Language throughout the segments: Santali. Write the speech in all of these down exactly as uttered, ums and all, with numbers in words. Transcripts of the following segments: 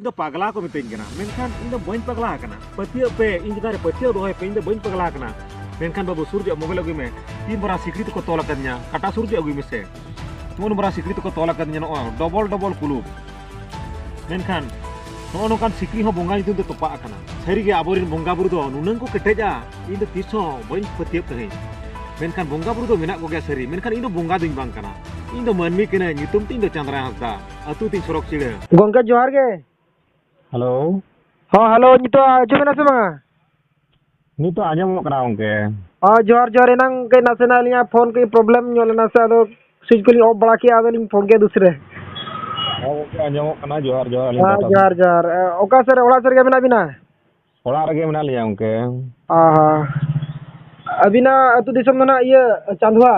ᱤᱧ ᱫᱚ ᱯᱟᱜᱽᱞᱟ ᱠᱚ ᱢᱤᱛᱟᱹᱧ ᱠᱟᱱᱟ, ᱢᱮᱱᱠᱷᱟᱱ ᱤᱧ ᱫᱚ ᱵᱟᱹᱧ ᱯᱟᱜᱽᱞᱟ ᱟᱠᱟᱱᱟ᱾ ᱯᱟᱹᱛᱭᱟᱹᱜ ᱯᱮ, ᱤᱧ ᱪᱮᱛᱟᱱ ᱨᱮ ᱯᱟᱹᱛᱭᱟᱹᱣ ᱫᱚᱦᱚᱭ ᱯᱮ, ᱤᱧ ᱫᱚ ᱵᱟᱹᱧ ᱯᱟᱜᱽᱞᱟ ᱟᱠᱟᱱᱟ᱾ ᱢᱮᱱᱠᱷᱟᱱ ᱵᱟᱹᱵᱩ, ᱥᱩᱨ ᱡᱚᱜ ᱢᱳᱵᱟᱭᱤᱞ ᱟᱹᱜᱩᱭ ᱢᱮ᱾ ᱛᱤᱱ ᱵᱷᱚᱨᱟ ᱥᱤᱠᱲᱤ ᱛᱮᱠᱚ ᱛᱚᱞ ᱟᱠᱟᱫᱤᱧᱟ, ᱠᱟᱴᱟ ᱥᱩᱨ ᱡᱚᱜ ᱟᱹᱜᱩᱭ ᱢᱮᱥᱮ᱾ ᱱᱚᱜᱼᱚ ᱱᱚᱝᱠᱟ ᱥᱤᱠᱲᱤ ᱛᱮᱠᱚ ᱛᱚᱞ ᱟᱠᱟᱫᱤᱧᱟ, ᱱᱚᱜᱼᱚ ᱰᱚᱵᱚᱞ ᱰᱚᱵᱚᱞ ᱠᱩᱞᱩᱯ᱾ ᱢᱮᱱᱠᱷᱟᱱ ᱱᱚᱜᱼᱚ ᱱᱚᱝᱠᱟᱱ ᱥᱤᱠᱲᱤ ᱦᱚᱸ ᱵᱚᱸᱜᱟ ᱧᱩᱛᱩᱢ ᱛᱮ ᱛᱚᱯᱟᱜ ᱟᱠᱟᱱᱟ᱾ ᱥᱟᱹᱨᱤᱜᱮ ᱟᱵᱚᱨᱮᱱ ᱵᱚᱸᱜᱟ ᱵᱩᱨᱩ ᱫᱚ ᱱᱩᱱᱟᱹᱝ ᱠᱚ ᱠᱮᱴᱮᱡᱼᱟ, ᱤᱧ ᱫᱚ ᱛᱤᱥ ᱦᱚᱸ ᱵᱟᱹᱧ ᱯᱟᱹᱛᱭᱟᱹᱜ ᱛᱟᱦᱮᱸᱫ᱾ ᱢᱮᱱᱠᱷᱟᱱ ᱵᱚᱸᱜᱟ ᱵᱩᱨᱩ ᱫᱚ ᱢᱮᱱᱟᱜ ᱠᱚᱜᱮᱭᱟ ᱥᱟᱹᱨᱤ, ᱢᱮᱱᱠᱷᱟᱱ ᱤᱧ ᱫᱚ ᱵᱚᱸᱜᱟ ᱫᱚᱧ ᱵᱟᱝ ᱠᱟᱱᱟ᱾ ᱤᱧ ᱫᱚ ᱢᱟᱹᱱᱢᱤ ᱠᱟᱹᱱᱟᱹᱧ, ᱧᱩᱛᱩᱢ ᱛᱤᱧ ᱫᱚ ᱪᱟᱸᱫᱽᱨᱟᱭ ᱦᱟᱸᱥᱫᱟ, ᱟᱹᱛᱩ ᱛᱤᱧ ᱥᱚᱨᱚᱠ ᱪᱤᱲᱟᱹ᱾ ᱜᱚᱝᱠᱮ, ᱡᱚᱦᱟᱨ ᱜᱮ᱾ ᱦᱮᱞᱳ᱾ ᱦᱚᱸ, ᱦᱮᱞᱳ, ᱱᱤᱛᱚᱜ ᱟᱸᱡᱚᱢᱮᱱᱟ ᱥᱮ ᱵᱟᱝᱟ? ᱱᱤᱛᱚᱜ ᱟᱸᱡᱚᱢᱚᱜ ᱠᱟᱱᱟ ᱜᱚᱝᱠᱮ᱾ ᱦᱚᱸ, ᱡᱚᱦᱟᱨ, ᱡᱚᱦᱟᱨ᱾ ᱮᱱᱟᱝ ᱠᱟᱹᱡ ᱱᱟᱥᱮᱱᱟᱜ ᱟᱹᱞᱤᱧᱟᱜ ᱯᱷᱳᱱ ᱠᱟᱹᱡ ᱯᱨᱚᱵᱞᱮᱢ ᱧᱚᱜ ᱞᱮᱱᱟ ᱥᱮ, ᱟᱫᱚ ᱥᱩᱭᱤᱪ ᱠᱚᱞᱤᱧ ᱚᱯᱷ ᱵᱟᱲᱟ ᱠᱮᱜᱼᱟ, ᱟᱫᱚᱞᱤᱧ ᱯᱷᱳᱱ ᱠᱮᱜᱼᱟ ᱫᱩᱥᱨᱟᱹ᱾ ᱦᱚᱸ ᱜᱚᱝᱠᱮ, ᱟᱸᱡᱚᱢᱚᱜ ᱠᱟᱱᱟ᱾ ᱡᱚᱦᱟᱨ, ᱡᱚᱦᱟᱨ, ᱟᱹᱞᱤᱧ ᱦᱮᱸ, ᱯᱟᱦᱴᱟ ᱥᱮᱫ᱾ ᱡᱚᱦᱟᱨ, ᱡᱚᱦᱟᱨ᱾ ᱮ, ᱚᱠᱟ ᱥᱮᱫ ᱨᱮ, ᱚᱲᱟᱜ ᱥᱮᱫ ᱨᱮᱜᱮ ᱢᱮᱱᱟᱜ ᱵᱤᱱᱟ? ᱚᱲᱟᱜ ᱨᱮᱜᱮ ᱢᱮᱱᱟᱜ ᱞᱤᱧᱟ ᱜᱚᱝᱠᱮ᱾ ᱚ ᱦᱚᱸ᱾ ᱟᱹᱵᱤᱱᱟᱜ ᱟᱹᱛᱩ ᱫᱤᱥᱚᱢ ᱫᱚ ᱱᱟᱜ ᱤᱭᱟᱹ, ᱪᱟᱸᱫᱽᱣᱟ?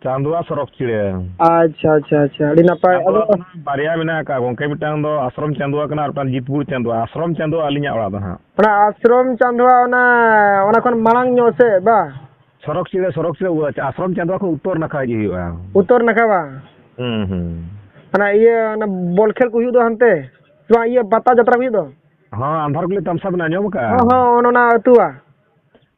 ᱪᱟᱸᱫᱽᱣᱟ ᱥᱚᱨᱚᱠ ᱪᱤᱲᱟᱹ᱾ ᱟᱪᱪᱷᱟ, ᱟᱪᱪᱷᱟ, ᱟᱪᱪᱷᱟ, ᱟᱹᱰᱤ ᱱᱟᱯᱟᱭ᱾ ᱪᱟᱸᱫᱽᱣᱟ ᱟᱫᱚ ᱫᱚ ᱱᱟᱜ ᱵᱟᱨᱭᱟ ᱢᱮᱱᱟᱜ ᱟᱠᱟᱫ ᱜᱚᱝᱠᱮ, ᱢᱤᱫᱴᱟᱝ ᱫᱚ ᱟᱥᱨᱚᱢ ᱪᱟᱸᱫᱽᱣᱟ ᱠᱟᱱᱟ ᱟᱨ ᱢᱤᱫᱴᱟᱝ ᱡᱤᱛᱯᱩᱨ ᱪᱟᱸᱫᱽᱣᱟ᱾ ᱟᱥᱨᱚᱢ ᱪᱟᱸᱫᱽᱣᱟ ᱟᱹᱞᱤᱧᱟᱜ ᱚᱲᱟᱜ ᱫᱚ ᱦᱟᱸᱜ᱾ ᱚᱱᱟ ᱟᱥᱨᱚᱢ ᱪᱟᱸᱫᱽᱣᱟ, ᱚᱱᱟ, ᱚᱱᱟ ᱠᱷᱚᱱ ᱢᱟᱲᱟᱝ ᱧᱚᱜ ᱥᱮ ᱵᱟ? ᱥᱚᱨᱚᱠ ᱪᱤᱲᱟᱹ, ᱥᱚᱨᱚᱠ ᱪᱤᱲᱟᱹ, ᱟᱥᱨᱚᱢ ᱪᱟᱸᱫᱽᱣᱟ ᱠᱷᱚᱱ ᱩᱛᱛᱚᱨ ᱱᱟᱠᱷᱟ ᱦᱤᱡᱩᱜ ᱦᱩᱭᱩᱜᱼᱟ᱾ ᱩᱛᱛᱚᱨ ᱱᱟᱠᱷᱟ ᱵᱟ? ᱦᱩᱸ, ᱦᱩᱸ᱾ ᱚᱱᱟ ᱤᱭᱟᱹ, ᱚᱱᱟ ᱵᱚᱞ ᱠᱷᱮᱞ ᱠᱚ ᱦᱩᱭᱩᱜ ᱫᱚ ᱦᱟᱱᱛᱮ? ᱵᱟᱝ, ᱤᱭᱟᱹ, ᱯᱟᱛᱟ ᱡᱟᱛᱨᱟ ᱠᱚ ᱦᱩᱭᱩᱜ ᱫᱚ? ᱦᱚᱸ, ᱟᱸᱫᱷᱟᱨ ᱠᱩᱞᱦᱤ ᱛᱟᱢᱥᱟ ᱵᱮᱱ ᱟᱸᱡᱚᱢ ᱟᱠᱟᱫᱼᱟ? ᱦᱚᱸ, ᱦᱚᱸ, ᱚᱱ-, ᱚᱱᱟ ᱟᱹᱛᱩᱣᱟ᱾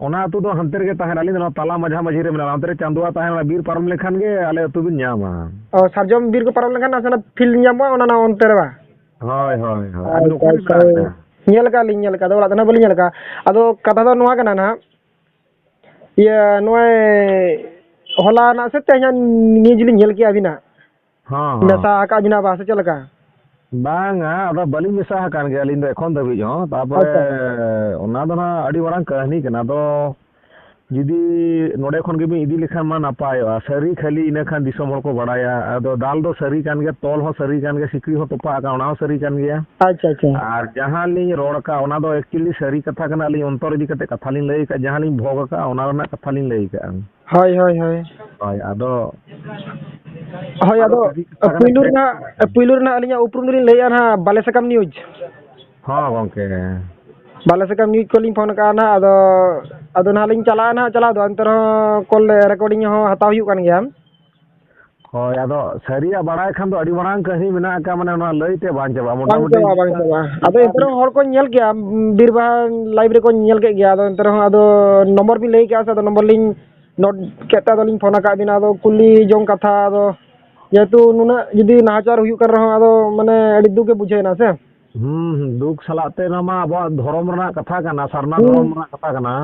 ᱚᱱᱟ ᱟᱹᱛᱩ ᱫᱚ ᱦᱟᱱᱛᱮ ᱨᱮᱜᱮ ᱛᱟᱦᱮᱱᱟ, ᱟᱹᱞᱤᱧ ᱫᱚ ᱱᱚᱣᱟ ᱛᱟᱞᱟ ᱢᱟᱡᱷᱟ ᱢᱟᱹᱡᱷᱤ ᱨᱮ ᱢᱮᱱᱟᱜᱼᱟ᱾ ᱚᱱᱛᱮ ᱨᱮ ᱪᱟᱸᱫᱩᱣᱟ ᱛᱟᱦᱮᱱᱟ, ᱚᱱᱟ ᱵᱤᱨ ᱯᱟᱨᱚᱢ ᱞᱮᱱᱠᱷᱟᱱ ᱜᱮ ᱟᱞᱮ ᱟᱹᱛᱩ ᱵᱤᱱ ᱧᱟᱢᱟ᱾ ᱚ, ᱥᱟᱨᱡᱚᱢ ᱵᱤᱨ ᱠᱚ ᱯᱟᱨᱚᱢ ᱞᱮᱱᱠᱷᱟᱱ ᱱᱟᱥᱮᱱᱟᱜ ᱯᱷᱤᱞᱰ ᱧᱟᱢᱚᱜᱼᱟ, ᱚᱱᱟ, ᱚᱱᱟ ᱚᱱᱛᱮ ᱨᱮ ᱵᱟᱝ? ᱦᱳᱭ, ᱦᱳᱭ, ᱦᱳᱭ᱾ ᱟᱹᱵᱤᱱ ᱟᱪᱪᱷᱟ, ᱚᱠᱟ ᱨᱮ ᱟᱪᱪᱷᱟ, ᱢᱮᱱᱟᱜ ᱦᱳᱭ᱾ ᱵᱤᱱᱟ? ᱧᱮᱞ ᱟᱠᱟᱫ ᱞᱤᱧ, ᱧᱮᱞ ᱟᱠᱟᱫ, ᱟᱫᱚ ᱚᱲᱟᱜ ᱫᱚ ᱱᱟᱦᱟᱜ ᱵᱟᱹᱞᱤᱧ ᱧᱮᱞ ᱟᱠᱟᱫᱼᱟ᱾ ᱟᱫᱚ ᱠᱟᱛᱷᱟ ᱫᱚ ᱱᱚᱣᱟ ᱠᱟᱱᱟ ᱱᱟᱦᱟᱜ, ᱤᱭᱟᱹ, ᱱᱚᱜᱼᱚᱭ ᱦᱚᱞᱟ ᱱᱟᱜ ᱥᱮ ᱛᱮᱦᱮᱧᱟᱜ ᱱᱤᱭᱩᱡᱽ ᱞᱤᱧ ᱧᱮᱞ ᱠᱮᱜᱼᱟ ᱟᱹᱵᱤᱱᱟᱜ᱾ ᱦᱚᱸ, ᱦᱚᱸ᱾ ᱢᱮᱥᱟ ᱟᱠᱟᱫ ᱵᱤᱱᱟ ᱵᱟ ᱥᱮ ᱪᱮᱫ ᱞᱮᱠᱟ? ᱵᱟᱝᱟ, ᱟᱫᱚ ᱵᱟᱹᱞᱤᱧ ᱢᱮᱥᱟ ᱟᱠᱟᱱ ᱜᱮᱭᱟ ᱟᱹᱞᱤᱧ ᱫᱚ ᱮᱠᱷᱚᱱ ᱫᱷᱟᱹᱵᱤᱡ ᱦᱚᱸ᱾ ᱛᱟᱯᱚᱨᱮ ᱟᱪᱪᱷᱟ᱾ ᱚᱱᱟ ᱫᱚ ᱱᱟᱦᱟᱜ ᱟᱹᱰᱤ ᱢᱟᱨᱟᱝ ᱠᱟᱹᱦᱱᱤ ᱠᱟᱱᱟ᱾ ᱟᱫᱚ ᱡᱩᱫᱤ ᱱᱚᱰᱮ ᱠᱷᱚᱱ ᱜᱮᱵᱤᱱ ᱤᱫᱤ ᱞᱮᱠᱷᱟᱱ ᱢᱟ ᱱᱟᱯᱟᱭᱚᱜᱼᱟ᱾ ᱥᱟᱹᱨᱤ ᱠᱷᱟᱹᱞᱤ ᱤᱱᱟᱹ ᱠᱷᱟᱱ ᱫᱤᱥᱚᱢ ᱦᱚᱲ ᱠᱚ ᱵᱟᱲᱟᱭᱟ᱾ ᱟᱫᱚ ᱫᱟᱞ ᱫᱚ ᱥᱟᱹᱨᱤ ᱠᱟᱱ ᱜᱮᱭᱟ, ᱛᱚᱞ ᱦᱚᱸ ᱥᱟᱹᱨᱤ ᱠᱟᱱ ᱜᱮᱭᱟ, ᱥᱤᱠᱲᱤ ᱦᱚᱸ ᱛᱚᱯᱟᱜ ᱟᱠᱟᱱ, ᱚᱱᱟ ᱦᱚᱸ ᱥᱟᱹᱨᱤ ᱠᱟᱱ ᱜᱮᱭᱟ᱾ ᱟᱪᱪᱷᱟ, ᱟᱪᱪᱷᱟ᱾ ᱟᱨ ᱡᱟᱦᱟᱸ ᱞᱤᱧ ᱨᱚᱲ ᱟᱠᱟᱫ, ᱚᱱᱟ ᱫᱚ actually ᱥᱟᱹᱨᱤ ᱠᱟᱛᱷᱟ ᱠᱟᱱᱟ᱾ ᱟᱹᱞᱤᱧ ᱚᱱᱛᱚᱨ ᱤᱫᱤ ᱠᱟᱛᱮ ᱠᱟᱛᱷᱟ ᱞᱤᱧ ᱞᱟᱹᱭ ᱟᱠᱟᱫ, ᱡᱟᱦᱟᱸ ᱞᱤᱧ ᱵᱷᱳᱜᱽ ᱟᱠᱟᱫ, ᱚᱱᱟ ᱨᱮᱱᱟᱜ ᱠᱟᱛᱷᱟ ᱞᱤᱧ ᱞᱟᱹᱭ ᱟᱠᱟᱫᱼᱟ᱾ ᱦᱳᱭ, ᱦᱳᱭ, ᱦᱳᱭ᱾ ᱦᱳᱭ, ᱟᱫᱚ ᱦᱳᱭ, ᱟᱫᱚ ᱟᱫᱚ ᱥᱟᱹᱨᱤ ᱠᱟᱛᱷᱟ ᱠᱟᱱᱟ, ᱯᱩᱭᱞᱩ ᱠᱷᱮᱛ ᱨᱮᱱᱟᱜ, ᱠᱟᱱᱟ᱾ ᱯᱩᱭᱞᱩ ᱨᱮᱱᱟᱜ ᱟᱹᱞᱤᱧᱟᱜ ᱩᱯᱨᱩᱢ ᱫᱚᱞᱤᱧ ᱞᱟᱹᱭᱮᱫᱼᱟ ᱱᱟᱦᱟᱜ, ᱵᱟᱞᱮ ᱥᱟᱠᱟᱢ ᱱᱤᱭᱩᱡᱽ᱾ ᱦᱚᱸ, ᱜᱚᱝᱠᱮ᱾ ᱵᱟᱞᱮ ᱥᱟᱠᱟᱢ ᱱᱤᱭᱩᱡᱽ ᱠᱷᱚᱱ ᱞᱤᱧ ᱯᱷᱳᱱ ᱟᱠᱟᱫᱼᱟ ᱱᱟᱦᱟᱜ, ᱟᱫᱚ, ᱟᱫᱚ ᱱᱟᱦᱟᱜ ᱞᱤᱧ ᱪᱟᱞᱟᱜᱼᱟ ᱱᱟᱦᱟᱜ, ᱪᱟᱞᱟᱣ ᱫᱚ, ᱮᱱᱛᱮ ᱨᱮᱦᱚᱸ ᱠᱚᱞ ᱨᱮ ᱨᱮᱠᱚᱨᱰᱤᱝ ᱦᱚᱸ ᱦᱟᱛᱟᱣ ᱦᱩᱭᱩᱜ ᱠᱟᱱ ᱜᱮᱭᱟ᱾ ᱦᱳᱭ, ᱟᱫᱚ ᱥᱟᱹᱨᱤᱭᱟᱜ ᱵᱟᱲᱟᱭ ᱠᱷᱟᱱ ᱫᱚ ᱟᱹᱰᱤ ᱢᱟᱨᱟᱝ ᱠᱟᱹᱦᱱᱤ ᱢᱮᱱᱟᱜ ᱟᱠᱟᱫ, ᱢᱟᱱᱮ ᱚᱱᱟ ᱞᱟᱹᱭ ᱛᱮ ᱵᱟᱝ ᱪᱟᱵᱟᱜᱼᱟ ᱵᱟᱝ ᱢᱚᱴᱟᱢᱩᱴᱤ᱾ ᱪᱟᱵᱟᱜᱼᱟ, ᱵᱟᱝ ᱪᱟᱵᱟᱜᱼᱟ᱾ ᱟᱫᱚ ᱮᱱᱛᱮ ᱨᱮᱦᱚᱸ ᱦᱚᱲ ᱠᱚ ᱧᱮᱞ ᱠᱮᱜᱼᱟ, ᱵᱤᱨ ᱵᱟᱦᱟ ᱞᱟᱭᱤᱵᱷ ᱨᱮᱠᱚ ᱧᱮᱞ ᱠᱮᱫ ᱜᱮᱭᱟ, ᱟᱫᱚ ᱮᱱᱛᱮ ᱨᱮᱦᱚᱸ ᱟᱫᱚ ᱱᱚᱢᱵᱚᱨ ᱵᱤᱱ ᱞᱟᱹᱭ ᱠᱮᱜᱼᱟ ᱥᱮ, ᱟᱫᱚ ᱱᱚᱢᱵᱚᱨ ᱞᱤᱧ ᱱᱳᱴ ᱠᱮᱫ ᱛᱮ ᱟᱫᱚ ᱞᱤᱧ ᱯᱷᱳᱱ ᱟᱠᱟᱫ ᱵᱤᱱᱟ᱾ ᱟᱫᱚ ᱠᱩᱞᱤ ᱡᱚᱝ ᱠᱟᱛᱷᱟ, ᱟᱫᱚ ᱡᱮᱦᱮᱛᱩ ᱱᱩᱱᱟᱹᱜ ᱡᱩᱫᱤ ᱱᱟᱦᱟᱪᱟᱨ ᱦᱩᱭᱩᱜ ᱠᱟᱱ ᱨᱮᱦᱚᱸ ᱟᱫᱚ ᱢᱟᱱᱮ ᱟᱹᱰᱤ ᱫᱩᱠ ᱜᱮ ᱵᱩᱡᱷᱟᱹᱣ ᱮᱱᱟ ᱥᱮ᱾ ᱦᱩᱸ, ᱦᱩᱸ, ᱫᱩᱠ ᱥᱟᱞᱟᱜ ᱛᱮ ᱱᱚᱣᱟ ᱢᱟ ᱟᱵᱚᱣᱟᱜ ᱫᱷᱚᱨᱚᱢ ᱨᱮᱱᱟᱜ ᱠᱟᱛᱷᱟ ᱠᱟᱱᱟ, ᱥᱟᱨᱱᱟ ᱦᱩᱸ᱾ ᱫᱷᱚᱨᱚᱢ ᱨᱮᱱᱟᱜ ᱠᱟᱛᱷᱟ ᱠᱟᱱᱟ᱾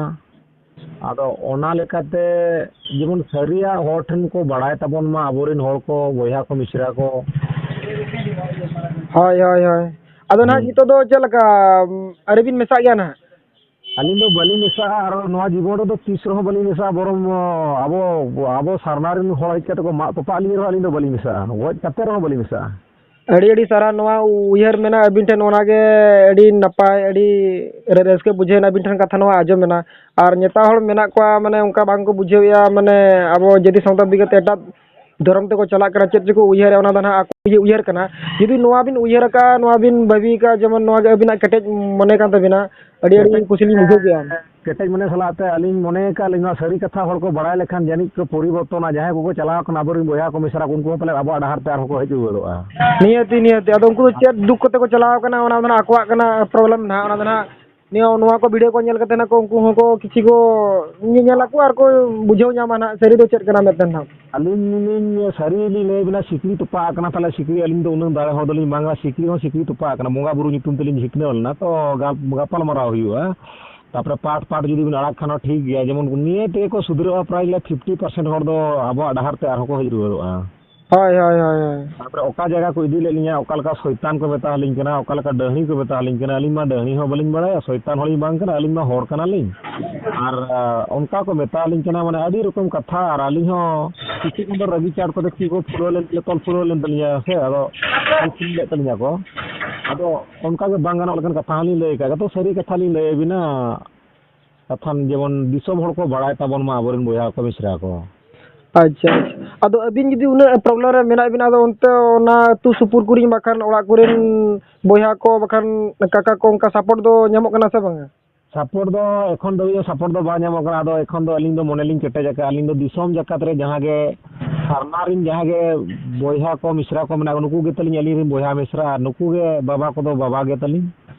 ᱟᱫᱚ ᱚᱱᱟ ᱞᱮᱠᱟᱛᱮ ᱡᱮᱢᱚᱱ ᱥᱟᱹᱨᱤᱭᱟᱜ ᱦᱚᱲ ᱴᱷᱮᱱ ᱠᱚ ᱵᱟᱲᱟᱭ ᱛᱟᱵᱚᱱ ᱢᱟ ᱟᱵᱚᱨᱮᱱ ᱦᱚᱲ ᱠᱚ, ᱵᱚᱭᱦᱟ ᱠᱚ, ᱢᱤᱥᱨᱟ ᱠᱚ᱾ ᱦᱳᱭ, ᱦᱳᱭ, ᱦᱳᱭ᱾ ᱟᱫᱚ ᱱᱟᱦᱟᱜ ᱦᱩᱸ᱾ ᱱᱤᱛᱚᱜ ᱫᱚ ᱪᱮᱫ ᱞᱮᱠᱟ, ᱟᱹᱣᱨᱤ ᱵᱤᱱ ᱢᱮᱥᱟᱜ ᱜᱮᱭᱟ ᱱᱟᱦᱟᱜ? ᱟᱹᱞᱤᱧ ᱫᱚ ᱵᱟᱹᱞᱤᱧ ᱢᱮᱥᱟᱜᱼᱟ, ᱟᱨ ᱱᱚᱣᱟ ᱡᱤᱵᱚᱱ ᱨᱮᱫᱚ ᱛᱤᱥ ᱨᱮᱦᱚᱸ ᱵᱟᱹᱞᱤᱧ ᱢᱮᱥᱟᱜᱼᱟ᱾ ᱵᱚᱨᱚᱝ ᱟᱵᱚ, ᱟᱵᱚ ᱥᱟᱨᱱᱟ ᱨᱮᱱ ᱦᱚᱲ ᱦᱮᱡ ᱠᱟᱛᱮ ᱠᱚ ᱢᱟᱜ ᱛᱚᱯᱟᱜ ᱞᱤᱧ ᱨᱮᱦᱚᱸ ᱟᱹᱞᱤᱧ ᱫᱚ ᱵᱟᱹᱞᱤᱧ ᱢᱮᱥᱟᱜᱼᱟ, ᱜᱚᱡ ᱠᱟᱛᱮ ᱨᱮᱦᱚᱸ ᱵᱟᱹᱞᱤᱧ ᱢᱮᱥᱟᱜᱼᱟ᱾ ᱟᱹᱰᱤ ᱟᱹᱰᱤ ᱥᱟᱨᱦᱟᱣ᱾ ᱱᱚᱣᱟ ᱩᱭᱦᱟᱹᱨ ᱢᱮᱱᱟᱜᱼᱟ ᱟᱹᱵᱤᱱ ᱴᱷᱮᱱ, ᱚᱱᱟᱜᱮ ᱟᱹᱰᱤ ᱱᱟᱯᱟᱭ, ᱟᱹᱰᱤ ᱨᱟᱹ-, ᱨᱟᱹᱥᱠᱟᱹ ᱵᱩᱡᱷᱟᱹᱣᱮᱱᱟ ᱟᱹᱵᱤᱱ ᱴᱷᱮᱱ ᱠᱟᱛᱷᱟ ᱱᱚᱣᱟ ᱟᱸᱡᱚᱢ ᱮᱱᱟ᱾ ᱟᱨ ᱱᱮᱛᱟᱨ ᱦᱚᱲ ᱢᱮᱱᱟᱜ ᱠᱚᱣᱟ, ᱢᱟᱱᱮ, ᱚᱱᱠᱟ ᱵᱟᱝ ᱠᱚ ᱵᱩᱡᱷᱟᱹᱣᱮᱫᱼᱟ, ᱢᱟᱱᱮ, ᱟᱵᱚ ᱡᱟᱹᱛᱤ ᱥᱟᱶᱛᱟ ᱵᱟᱹᱜᱤ ᱠᱟᱛᱮ ᱮᱴᱟᱜ ᱫᱷᱚᱨᱚᱢ ᱛᱮᱠᱚ ᱪᱟᱞᱟᱜ ᱠᱟᱱᱟ, ᱪᱮᱫ ᱪᱚᱠᱚ ᱩᱭᱦᱟᱹᱨᱮᱫᱼᱟ, ᱚᱱᱟ ᱫᱚ ᱱᱟᱦᱟᱜ ᱟᱠᱚ ᱜᱮ ᱩᱭᱦᱟᱹᱨ ᱠᱟᱱᱟ᱾ ᱡᱩᱫᱤ ᱱᱚᱣᱟ ᱵᱤᱱ ᱩᱭᱦᱟᱹᱨ ᱟᱠᱟᱫᱼᱟ, ᱱᱚᱣᱟ ᱵᱤᱱ ᱵᱷᱟᱹᱵᱤ ᱟᱠᱟᱫᱼᱟ, ᱡᱮᱢᱚᱱ ᱱᱚᱣᱟ ᱜᱮ ᱟᱹᱵᱤᱱᱟᱜ ᱠᱮᱴᱮᱡ ᱢᱚᱱᱮ ᱠᱟᱱ ᱛᱟᱹᱵᱤᱱᱟ, ᱟᱹᱰᱤ, ᱟᱹᱰᱤ ᱠᱮᱴᱮᱡ ᱠᱩᱥᱤ ᱞᱤᱧ ᱵᱩᱡᱷᱟᱹᱣ ᱠᱮᱫᱼᱟ᱾ ᱠᱮᱴᱮᱡ ᱢᱚᱱᱮ ᱥᱟᱞᱟᱜ ᱛᱮ ᱟᱹᱞᱤᱧ ᱢᱚᱱᱮ ᱟᱠᱟᱫ ᱞᱤᱧ, ᱱᱚᱣᱟ ᱥᱟᱹᱨᱤ ᱠᱟᱛᱷᱟ ᱦᱚᱲ ᱠᱚ ᱵᱟᱲᱟᱭ ᱞᱮᱠᱷᱟᱱ ᱡᱟᱹᱱᱤᱡ ᱠᱚ ᱯᱚᱨᱤᱵᱚᱨᱛᱚᱱᱟ᱾ ᱡᱟᱦᱟᱸᱭ ᱠᱚᱠᱚ ᱪᱟᱞᱟᱣ ᱟᱠᱟᱱᱟ, ᱟᱵᱚᱨᱮᱱ ᱵᱚᱭᱦᱟ ᱠᱚ ᱢᱤᱥᱨᱟ ᱠᱚ, ᱩᱱᱠᱩ ᱦᱚᱸ ᱯᱟᱞᱮ ᱟᱵᱚᱣᱟᱜ ᱰᱟᱦᱟᱨ ᱛᱮ ᱟᱨᱦᱚᱸ ᱠᱚ ᱦᱮᱡ ᱨᱩᱣᱟᱹᱲᱚᱜᱼᱟ᱾ ᱱᱤᱦᱟᱹᱛᱤ, ᱱᱤᱦᱟᱹᱛᱤ᱾ ᱟᱫᱚ ᱩᱱᱠᱩ ᱫᱚ ᱪᱮᱫ ᱫᱩᱠ ᱠᱚᱛᱮ ᱠᱚ ᱪᱟᱞᱟᱣ ᱟᱠᱟᱱᱟ, ᱚᱱᱟ ᱫᱚ ᱱᱟᱦᱟᱜ ᱟᱠᱚᱣᱟᱜ ᱠᱟᱱᱟ ᱯᱨᱚᱵᱞᱮᱢ ᱱᱟᱦᱟᱜ, ᱚᱱᱟ ᱫᱚ ᱱᱟᱦᱟᱜ ᱱᱤᱭᱟᱹ, ᱱᱚᱣᱟ ᱠᱚ ᱵᱷᱤᱰᱤᱭᱳ ᱠᱚ ᱧᱮᱞ ᱠᱟᱛᱮ ᱱᱟᱦᱟᱜ ᱠᱚ, ᱩᱱᱠᱩ ᱦᱚᱸᱠᱚ ᱠᱤᱪᱷᱤ ᱠᱚ ᱧᱮᱧᱮᱞ ᱟᱠᱚ ᱟᱨ ᱠᱚ ᱵᱩᱡᱷᱟᱹᱣ ᱧᱟᱢᱟ ᱱᱟᱦᱟᱜ ᱥᱟᱹᱨᱤ ᱫᱚ ᱪᱮᱫ ᱠᱟᱱᱟ ᱢᱮᱱᱛᱮ ᱱᱟᱦᱟᱜ᱾ ᱟᱹᱞᱤᱧ ᱞᱤᱧ ᱥᱟᱹᱨᱤ ᱞᱤᱧ ᱞᱟᱹᱭ ᱟᱵᱤᱱᱟ, ᱥᱤᱠᱲᱤ ᱛᱚᱯᱟᱜ ᱟᱠᱟᱱᱟ᱾ ᱛᱟᱦᱚᱞᱮ ᱥᱤᱠᱲᱤ, ᱟᱹᱞᱤᱧ ᱫᱚ ᱩᱱᱟᱹᱜ ᱫᱟᱲᱮ ᱦᱚᱲ ᱫᱚᱞᱤᱧ ᱵᱟᱝᱟ, ᱥᱤᱠᱲᱤ ᱦᱚᱸ ᱥᱤᱠᱲᱤ ᱛᱚᱯᱟᱜ ᱟᱠᱟᱱᱟ᱾ ᱵᱚᱸᱜᱟ ᱵᱩᱨᱩ ᱧᱩᱛᱩᱢ ᱛᱮᱞᱤᱧ ᱡᱷᱤᱠᱱᱟᱹᱣ ᱞᱮᱱᱟ, ᱛᱚ ᱜᱟᱯ-, ᱜᱟᱯᱟᱞ ᱢᱟᱨᱟᱣ ᱦᱩᱭᱩᱜᱼᱟ᱾ ᱛᱟᱯᱚᱨᱮ ᱯᱟᱴ ᱯᱟᱴ ᱡᱩᱫᱤ ᱵᱤᱱ ᱟᱲᱟᱜ ᱠᱷᱟᱱ ᱦᱚᱸ ᱴᱷᱤᱠ ᱜᱮᱭᱟ, ᱡᱮᱢᱚᱱ ᱱᱤᱭᱟᱹ ᱛᱮᱜᱮ ᱠᱚ ᱥᱩᱫᱷᱨᱟᱹᱜᱼᱟ, ᱯᱨᱟᱭ ᱞᱮ ᱯᱷᱤᱯᱴᱤ ᱯᱟᱨᱥᱮᱱᱴ ᱦᱚᱲ ᱫᱚ ᱟᱵᱚᱣᱟᱜ ᱰᱟᱦᱟᱨ ᱛᱮ ᱟᱨᱦᱚᱸ ᱠᱚ ᱦᱮᱡ ᱨᱩᱣᱟᱹᱲᱚᱜᱼᱟ᱾ ᱦᱳᱭ, ᱦᱳᱭ, ᱦᱳᱭ, ᱦᱳᱭ᱾ ᱛᱟᱯᱚᱨᱮ ᱚᱠᱟ ᱡᱟᱭᱜᱟ ᱠᱚ ᱤᱫᱤ ᱞᱮᱫ ᱞᱤᱧᱟ, ᱚᱠᱟ ᱞᱮᱠᱟ ᱥᱚᱭᱛᱟᱱ ᱠᱚ ᱢᱮᱛᱟ ᱞᱤᱧ ᱠᱟᱱᱟ, ᱚᱠᱟ ᱞᱮᱠᱟ ᱰᱟᱹᱦᱱᱤ ᱠᱚ ᱢᱮᱛᱟ ᱞᱤᱧ ᱠᱟᱱᱟ, ᱟᱹᱞᱤᱧ ᱢᱟ ᱰᱟᱹᱦᱱᱤ ᱦᱚᱸ ᱵᱟᱹᱞᱤᱧ ᱵᱟᱲᱟᱭᱟ, ᱥᱚᱭᱛᱟᱱ ᱦᱚᱸᱞᱤᱧ ᱵᱟᱝ ᱠᱟᱱᱟ, ᱟᱹᱞᱤᱧ ᱢᱟ ᱦᱚᱲ ᱠᱟᱱᱟᱞᱤᱧ᱾ ᱟᱨ, ᱟ, ᱚᱱᱠᱟ ᱠᱚ ᱢᱮᱛᱟ ᱞᱤᱧ ᱠᱟᱱᱟ, ᱢᱟᱱᱮ ᱟᱹᱰᱤ ᱨᱚᱠᱚᱢ ᱠᱟᱛᱷᱟ, ᱟᱨ ᱟᱹᱞᱤᱧ ᱦᱚᱸ ᱠᱤᱪᱷᱩ ᱠᱷᱚᱱ ᱫᱚ ᱨᱟᱹᱜᱤ ᱪᱟᱴ ᱠᱚᱛᱮ ᱪᱮᱫ ᱠᱚ ᱯᱷᱩᱨᱟᱹᱣ ᱞᱮᱱ, ᱛᱚᱞ ᱯᱷᱩᱨᱟᱹᱣ ᱞᱮᱱ ᱛᱟᱹᱞᱤᱧᱟ ᱥᱮ, ᱟᱫᱚ ᱛᱚᱞ ᱯᱷᱩᱨᱟᱹᱣ ᱞᱮᱫ ᱛᱟᱹᱞᱤᱧᱟ ᱠᱚ᱾ ᱟᱫᱚ ᱚᱱᱠᱟ ᱜᱮ ᱵᱟᱝ ᱜᱟᱱᱚᱜ ᱞᱮᱠᱟᱱ ᱠᱟᱛᱷᱟ ᱦᱚᱸᱞᱤᱧ ᱞᱟᱹᱭ ᱟᱠᱟᱫ, ᱡᱚᱛᱚ ᱥᱟᱹᱨᱤ ᱠᱟᱛᱷᱟ ᱞᱤᱧ ᱞᱟᱹᱭ ᱟᱹᱵᱤᱱᱟ᱾ ᱠᱟᱛᱷᱟᱱ ᱡᱮᱢᱚᱱ ᱫᱤᱥᱚᱢ ᱦᱚᱲ ᱠᱚ ᱵᱟᱲᱟᱭ ᱛᱟᱵᱚᱱ ᱢᱟ, ᱟᱵᱚᱨᱮᱱ ᱵᱚᱭᱦᱟ ᱠᱚ ᱢᱤᱥᱨᱟ ᱠᱚ᱾ ᱟᱪᱪᱷᱟ, ᱟᱪᱪᱷᱟ᱾ ᱟᱫᱚ ᱟᱹᱵᱤᱱ ᱡᱩᱫᱤ ᱩᱱᱟᱹᱜ ᱯᱨᱚᱵᱞᱮᱢ ᱨᱮ ᱢᱮᱱᱟᱜ ᱵᱤᱱᱟ, ᱟᱫᱚ ᱚᱱᱛᱮ ᱚᱱᱟ ᱟᱹᱛᱩ ᱥᱩᱯᱩᱨ ᱠᱚᱨᱮᱱ ᱵᱟᱠᱷᱟᱱ ᱚᱲᱟᱜ ᱠᱚᱨᱮᱱ ᱵᱚᱭᱦᱟ ᱠᱚ ᱵᱟᱠᱷᱟᱱ ᱠᱟᱠᱟ ᱠᱚ ᱚᱱᱠᱟ ᱥᱟᱯᱳᱨᱴ ᱫᱚ ᱧᱟᱢᱚᱜ ᱠᱟᱱᱟ ᱥᱮ ᱵᱟᱝᱟ? ᱥᱟᱯᱳᱨᱴ ᱫᱚ ᱮᱠᱷᱚᱱ ᱫᱷᱟᱹᱵᱤᱡ ᱦᱚᱸ ᱥᱟᱯᱳᱨᱴ ᱫᱚ ᱵᱟᱭ ᱧᱟᱢᱚᱜ ᱠᱟᱱᱟ᱾ ᱟᱫᱚ ᱮᱠᱷᱚᱱ ᱫᱚ ᱟᱹᱞᱤᱧ ᱫᱚ ᱢᱚᱱᱮ ᱞᱤᱧ ᱠᱮᱴᱮᱡ ᱟᱠᱟᱫᱼᱟ, ᱟᱹᱞᱤᱧ ᱫᱚ ᱫᱤᱥᱚᱢ ᱡᱟᱠᱟᱛ ᱨᱮ ᱡᱟᱦᱟᱸ ᱜᱮ ᱥᱟᱨᱱᱟ ᱨᱤᱱ ᱡᱟᱦᱟᱸ ᱜᱮ ᱵᱚᱭᱦᱟ ᱠᱚ ᱢᱤᱥᱨᱟ ᱠᱚ ᱢᱮᱱᱟᱜ ᱠᱚ, ᱱᱩᱠᱩ ᱜᱮ ᱛᱟᱹᱞᱤᱧ ᱟᱹᱞᱤᱧ ᱨᱤᱱ ᱵᱚᱭᱦᱟ ᱢᱤᱥᱨᱟ, ᱟᱨ ᱱᱩᱠᱩ ᱜᱮ ᱵᱟᱵᱟ ᱠᱚᱫᱚ ᱵᱟᱵᱟ ᱜᱮ ᱛᱟᱹᱞᱤᱧ᱾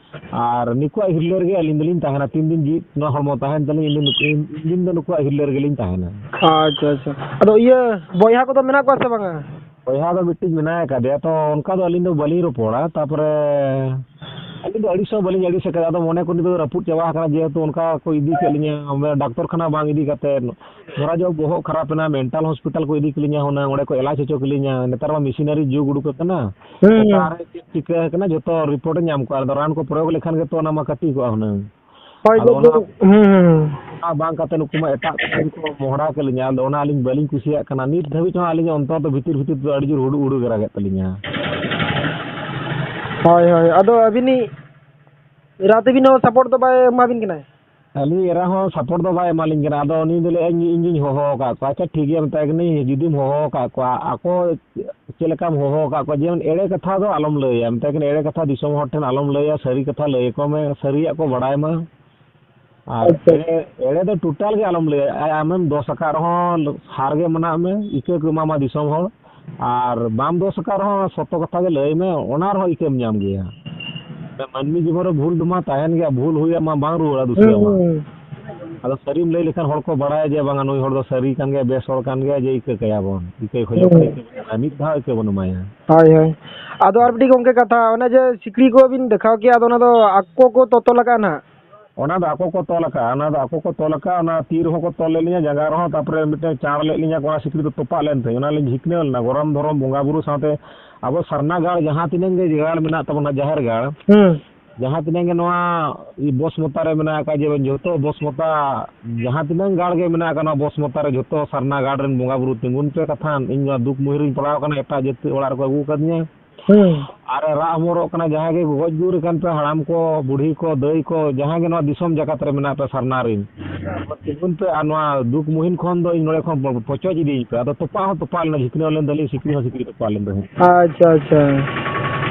ᱟᱨ ᱱᱩᱠᱩᱣᱟᱜ ᱦᱤᱨᱞᱟᱹ ᱨᱮᱜᱮ ᱟᱹᱞᱤᱧ ᱫᱚᱞᱤᱧ ᱛᱟᱦᱮᱱᱟ, ᱛᱤᱱ ᱫᱤᱱ ᱡᱤᱣᱤᱫ ᱱᱚᱣᱟ ᱦᱚᱲᱢᱚ ᱛᱟᱦᱮᱱ ᱛᱟᱹᱞᱤᱧ, ᱤᱱ ᱫᱤᱱ, ᱤᱱ ᱫᱤᱱ ᱫᱚ ᱱᱩᱠᱩᱣᱟᱜ ᱦᱤᱨᱞᱟᱹ ᱨᱮᱜᱮ ᱞᱤᱧ ᱛᱟᱦᱮᱱᱟ᱾ ᱟᱪᱪᱷᱟ, ᱟᱪᱪᱷᱟ᱾ ᱟᱫᱚ ᱤᱭᱟᱹ, ᱵᱚᱭᱦᱟ ᱠᱚᱫᱚ ᱢᱮᱱᱟᱜ ᱠᱚᱣᱟ ᱥᱮ ᱵᱟᱝᱟ? ᱵᱚᱭᱦᱟ ᱫᱚ ᱢᱤᱫᱴᱤᱡ ᱢᱮᱱᱟᱭ ᱟᱠᱟᱫᱮᱭᱟ, ᱛᱚ ᱚᱱᱠᱟ ᱫᱚ ᱟᱹᱞᱤᱧ ᱫᱚ ᱵᱟᱹᱞᱤᱧ ᱨᱚᱯᱚᱲᱟ᱾ ᱛᱟᱯᱚᱨᱮ ᱟᱹᱞᱤᱧ ᱫᱚ ᱟᱹᱲᱤᱥ ᱦᱚᱸ ᱵᱟᱹᱞᱤᱧ ᱟᱹᱲᱤᱥ ᱟᱠᱟᱫᱟ᱾ ᱟᱫᱚ ᱢᱚᱱᱮ ᱠᱚ ᱱᱤᱛᱚᱜ ᱫᱚ ᱨᱟᱹᱯᱩᱫ ᱪᱟᱵᱟ ᱟᱠᱟᱱᱟ, ᱡᱮᱦᱮᱛᱩ ᱚᱱᱠᱟ ᱠᱚ ᱤᱫᱤ ᱠᱮᱫ ᱞᱤᱧᱟ, ᱢᱟᱱᱮ ᱰᱟᱠᱛᱚᱨ ᱠᱷᱟᱱᱟ ᱵᱟᱝ ᱤᱫᱤ ᱠᱟᱛᱮ, ᱫᱷᱚᱨᱟ ᱡᱟᱣ ᱵᱚᱦᱚᱜ ᱠᱷᱟᱨᱟᱯ ᱮᱱᱟ, ᱢᱮᱱᱴᱟᱞ ᱦᱚᱥᱯᱤᱴᱟᱞ ᱠᱚ ᱤᱫᱤ ᱠᱮᱫ ᱞᱤᱧᱟ ᱦᱩᱱᱟᱹᱝ, ᱚᱸᱰᱮ ᱠᱚ ᱮᱞᱟᱡᱽ ᱦᱚᱪᱚ ᱠᱮᱫ ᱞᱤᱧᱟ᱾ ᱱᱮᱛᱟᱨ ᱢᱟ ᱢᱮᱥᱤᱱᱟᱨᱤ ᱡᱩᱜᱽ ᱩᱰᱩᱠ ᱟᱠᱟᱱᱟ, ᱦᱩᱸ, ᱦᱩᱸ᱾ ᱚᱠᱟᱨᱮ ᱪᱮᱫ ᱪᱤᱠᱟᱹ ᱟᱠᱟᱱᱟ ᱡᱚᱛᱚ ᱨᱤᱯᱳᱨᱴ ᱮ ᱧᱟᱢ ᱠᱚᱜᱼᱟ᱾ ᱟᱫᱚ ᱨᱟᱱ ᱠᱚ ᱯᱨᱚᱭᱳᱜᱽ ᱞᱮᱠᱷᱟᱱ ᱜᱮᱛᱚ ᱚᱱᱟ ᱢᱟ ᱠᱟᱹᱴᱤᱡᱚᱜᱼᱟ ᱦᱩᱱᱟᱹᱝ᱾ ᱦᱳᱭ, ᱟᱫᱚ ᱜᱚᱜᱚ ᱚᱱᱟ ᱠᱚ, ᱦᱩᱸ, ᱦᱩᱸ, ᱦᱩᱸ᱾ ᱚᱱᱟ ᱵᱟᱝ ᱠᱟᱛᱮ ᱱᱩᱠᱩ ᱢᱟ ᱮᱴᱟᱜ ᱠᱚ ᱢᱚᱦᱰᱟ ᱠᱮᱫ ᱞᱤᱧᱟ, ᱟᱫᱚ ᱚᱱᱟ ᱟᱹᱞᱤᱧ ᱵᱟᱹᱞᱤᱧ ᱠᱩᱥᱤᱭᱟᱜ ᱠᱟᱱᱟ᱾ ᱱᱤᱛ ᱫᱷᱟᱹᱵᱤᱡ ᱦᱚᱸ ᱟᱹᱞᱤᱧᱟᱜ ᱚᱱᱛᱚᱨ ᱫᱚ ᱵᱷᱤᱛᱤᱨ ᱵᱷᱤᱛᱤᱨ ᱛᱮᱫᱚ ᱟᱹᱰᱤ ᱡᱳᱨ ᱦᱩᱰᱩ ᱦᱩᱰᱩ ᱜᱮ ᱨᱟᱜᱮᱫ ᱛᱟᱹᱞᱤᱧᱟ᱾ ᱦᱳᱭ, ᱦᱳᱭ᱾ ᱟᱫᱚ ᱟᱹᱵᱤᱱᱤᱡ ᱮᱨᱟ ᱛᱟᱹᱵᱤᱱ ᱦᱚᱸ ᱥᱟᱯᱳᱨᱴ ᱫᱚ ᱵᱟᱭ ᱮᱢᱟ ᱵᱤᱱ ᱠᱟᱱᱟᱭ? ᱟᱹᱞᱤᱧ ᱮᱨᱟ ᱦᱚᱸ ᱥᱟᱯᱳᱨᱴ ᱫᱚ ᱵᱟᱭ ᱮᱢᱟ ᱞᱤᱧ ᱠᱟᱱᱟ᱾ ᱟᱫᱚ ᱩᱱᱤ ᱫᱚ ᱞᱟᱹᱭᱮᱫᱼᱟ, "ᱤᱧ, ᱤᱧ ᱜᱤᱧ ᱦᱚᱦᱚ ᱟᱠᱟᱫ ᱠᱚᱣᱟ᱾" ᱟᱪᱪᱷᱟ, ᱴᱷᱤᱠ ᱜᱮᱭᱟ, ᱢᱮᱛᱟᱭ ᱠᱟᱹᱱᱟᱹᱧ, "ᱡᱩᱫᱤᱢ ᱦᱚᱦᱚ ᱟᱠᱟᱫ ᱠᱚᱣᱟ, ᱟᱠᱚ ᱪᱮᱫ ᱞᱮᱠᱟᱢ ᱦᱚᱦᱚ ᱟᱠᱟᱫ ᱠᱚᱣᱟ, ᱡᱮᱢᱚᱱ ᱮᱲᱮ ᱠᱟᱛᱷᱟ ᱫᱚ ᱟᱞᱚᱢ ᱞᱟᱹᱭᱟ", ᱢᱮᱛᱟᱭ ᱠᱟᱹᱱᱟᱹᱧ, "ᱮᱲᱮ ᱠᱟᱛᱷᱟ ᱫᱤᱥᱚᱢ ᱦᱚᱲ ᱴᱷᱮᱱ ᱟᱞᱚᱢ ᱞᱟᱹᱭᱟ, ᱥᱟᱹᱨᱤ ᱠᱟᱛᱷᱟ ᱞᱟᱹᱭ ᱟᱠᱚ ᱢᱮ, ᱥᱟᱹᱨᱤᱭᱟᱜ ᱠᱚ ᱵᱟᱲᱟᱭ ᱢᱟ᱾ ᱟᱨ ᱟᱪᱪᱷᱟ᱾ ᱮᱲᱮ, ᱮᱲᱮ ᱫᱚ ᱴᱳᱴᱟᱞ ᱜᱮ ᱟᱞᱚᱢ ᱞᱟᱹᱭᱟ᱾ ᱟᱭ, ᱟᱢᱮᱢ ᱫᱳᱥ ᱟᱠᱟᱫ ᱨᱮᱦᱚᱸ ᱦᱟᱨ ᱜᱮ ᱢᱟᱱᱟᱜ ᱢᱮ, ᱤᱠᱟᱹ ᱠᱚ ᱮᱢᱟᱢᱟ ᱫᱤᱥᱚᱢ ᱦᱚᱲ, ᱟᱨ ᱵᱟᱢ ᱫᱳᱥ ᱟᱠᱟᱫ ᱨᱮᱦᱚᱸ ᱥᱚᱛᱚ ᱠᱟᱛᱷᱟ ᱜᱮ ᱞᱟᱹᱭ ᱢᱮ, ᱚᱱᱟ ᱨᱮᱦᱚᱸ ᱤᱠᱟᱹᱢ ᱧᱟᱢ ᱜᱮᱭᱟ᱾ ᱢᱟᱹᱱᱢᱤ ᱡᱤᱵᱚᱱ ᱨᱮ ᱵᱷᱩᱞ ᱫᱚ ᱢᱟ ᱛᱟᱦᱮᱱ ᱜᱮᱭᱟ, ᱵᱷᱩᱞ ᱦᱩᱭᱩᱜ ᱢᱟ ᱵᱟᱝ ᱨᱩᱣᱟᱹᱲᱟ ᱫᱩᱥᱨᱟᱹ ᱦᱩᱸ, ᱢᱟ᱾ ᱦᱩᱸ᱾ ᱟᱫᱚ ᱥᱟᱹᱨᱤᱢ ᱞᱟᱹᱭ ᱞᱮᱠᱷᱟᱱ ᱦᱚᱲ ᱠᱚ ᱵᱟᱲᱟᱭᱟ ᱡᱮ ᱵᱟᱝᱟ ᱱᱩᱭ ᱦᱚᱲ ᱫᱚ ᱥᱟᱹᱨᱤ ᱠᱟᱱ ᱜᱮᱭᱟ, ᱵᱮᱥ ᱦᱚᱲ ᱠᱟᱱ ᱜᱮᱭᱟ, ᱡᱮ ᱤᱠᱟᱹ ᱠᱟᱭᱟ ᱵᱚᱱ, ᱤᱠᱟᱹᱭ ᱠᱷᱚᱡᱚᱜ ᱠᱟᱱᱟ, ᱦᱩᱸ᱾ ᱤᱠᱟᱹ ᱵᱚᱱ ᱮᱢᱟᱭᱟ, ᱢᱤᱫ ᱫᱷᱟᱣ ᱤᱠᱟᱹ ᱵᱚᱱ ᱮᱢᱟᱭᱟ᱾ ᱦᱳᱭ, ᱦᱳᱭ᱾ ᱟᱫᱚ ᱟᱨ ᱢᱤᱫᱴᱤᱡ ᱜᱚᱢᱠᱮ ᱠᱟᱛᱷᱟ, ᱚᱱᱮ ᱡᱮ ᱥᱤᱠᱲᱤ ᱠᱚ ᱵᱤᱱ ᱫᱮᱠᱷᱟᱣ ᱠᱮᱜᱼᱟ, ᱟᱫᱚ ᱚᱱᱟ ᱫᱚ ᱟᱠᱚ ᱠᱚ ᱛᱚᱛᱚᱞ ᱟᱠᱟᱫᱼᱟ ᱱᱟᱦᱟᱜ? ᱚᱱᱟ ᱫᱚ ᱟᱠᱚ ᱠᱚ ᱛᱚᱞ ᱟᱠᱟᱫᱼᱟ, ᱚᱱᱟ ᱫᱚ ᱟᱠᱚ ᱠᱚ ᱛᱚᱞ ᱟᱠᱟᱫᱼᱟ, ᱚᱱᱟ ᱛᱤ ᱨᱮᱦᱚᱸ ᱠᱚ ᱛᱚᱞ ᱞᱮᱫ ᱞᱤᱧᱟ, ᱡᱟᱸᱜᱟ ᱨᱮᱦᱚᱸ, ᱛᱟᱨᱯᱚᱨᱮ ᱢᱤᱫᱴᱮᱱ ᱪᱟᱬ ᱞᱮᱫ ᱞᱤᱧᱟ, ᱚᱱᱟ ᱥᱤᱠᱲᱤ ᱫᱚ ᱛᱚᱯᱟᱜ ᱞᱮᱱ ᱛᱤᱧ, ᱚᱱᱟ ᱞᱤᱧ ᱡᱷᱤᱠᱱᱟᱹᱣ ᱞᱮᱱᱟ᱾ ᱜᱚᱨᱚᱢ ᱫᱷᱚᱨᱚᱢ ᱵᱚᱸᱜᱟ ᱵᱩᱨᱩ ᱥᱟᱶᱛᱮ ᱟᱵᱚ ᱥᱟᱨᱱᱟ ᱜᱟᱲ ᱡᱟᱦᱟᱸ ᱛᱤᱱᱟᱹᱜ ᱜᱮ ᱜᱟᱲ ᱢᱮᱱᱟᱜ ᱛᱟᱵᱚᱱᱟ, ᱡᱟᱦᱮᱨ ᱜᱟᱲ, ᱦᱩᱸ᱾ ᱡᱟᱦᱟᱸ ᱛᱤᱱᱟᱹᱜ ᱜᱮ ᱱᱚᱣᱟ ᱵᱚᱥᱢᱚᱛᱟ ᱨᱮ ᱢᱮᱱᱟᱜ ᱟᱠᱟᱫ, ᱡᱮ ᱡᱚᱛᱚ ᱵᱚᱥᱢᱚᱛᱟ, ᱡᱟᱦᱟᱸ ᱛᱤᱱᱟᱹᱜ ᱜᱟᱲ ᱜᱮ ᱢᱮᱱᱟᱜ ᱟᱠᱟᱫ, ᱱᱚᱣᱟ ᱵᱚᱥᱢᱚᱛᱟ ᱨᱮ ᱡᱚᱛᱚ ᱥᱟᱨᱱᱟ ᱜᱟᱲ ᱨᱮᱱ ᱵᱚᱸᱜᱟ ᱵᱩᱨᱩ ᱛᱤᱸᱜᱩᱱ ᱯᱮ ᱠᱟᱛᱷᱟᱱ, ᱤᱧ ᱱᱚᱣᱟ ᱫᱩᱠ ᱢᱩᱦᱤᱨᱤᱧ ᱯᱟᱲᱟᱣ ᱟᱠᱟᱱᱟ, ᱮᱴᱟᱜ ᱡᱟᱹᱛ ᱚᱲᱟᱜ ᱨᱮᱠᱚ ᱟᱹᱜᱩ ᱟᱠᱟᱫᱤᱧᱟ᱾ ᱦᱩᱸ᱾ ᱟᱨ ᱨᱟᱜ ᱦᱚᱢᱚᱨᱚᱜ ᱠᱟᱱᱟ, ᱡᱟᱦᱟᱸᱭ ᱜᱮ ᱜᱚᱡ ᱜᱩᱨ ᱟᱠᱟᱱ ᱯᱮ, ᱦᱟᱲᱟᱢ ᱠᱚ, ᱵᱩᱲᱦᱤ ᱠᱚ, ᱫᱟᱹᱭ ᱠᱚ, ᱡᱟᱦᱟᱸᱭ ᱜᱮ ᱱᱚᱣᱟ ᱫᱤᱥᱚᱢ ᱡᱟᱠᱟᱛ ᱨᱮ ᱢᱮᱱᱟᱜ ᱯᱮ ᱥᱟᱨᱱᱟ ᱨᱤᱱ, ᱛᱤᱸᱜᱩᱱ ᱯᱮ ᱟᱨ ᱱᱚᱣᱟ ᱫᱩᱠ ᱢᱩᱦᱤᱢ ᱠᱷᱚᱱ ᱫᱚ ᱤᱧ ᱱᱚᱰᱮ ᱠᱷᱚᱱ ᱯᱚᱪᱚᱡ ᱤᱫᱤᱭᱤᱧ ᱯᱮ᱾ ᱟᱫᱚ ᱛᱚᱯᱟᱜ ᱦᱚᱸ ᱛᱚᱯᱟᱜ ᱞᱮᱱᱟ, ᱡᱷᱤᱠᱱᱟᱹᱣ ᱞᱮᱱ ᱛᱟᱹᱞᱤᱧ, ᱥᱤᱠᱲᱤ ᱦᱚᱸ ᱥᱤᱠᱲᱤ ᱛᱚᱯᱟᱜ ᱞᱮᱱ ᱛᱟᱦᱮᱸᱫ᱾ ᱟᱪᱪᱷᱟ, ᱟᱪᱪᱷᱟ᱾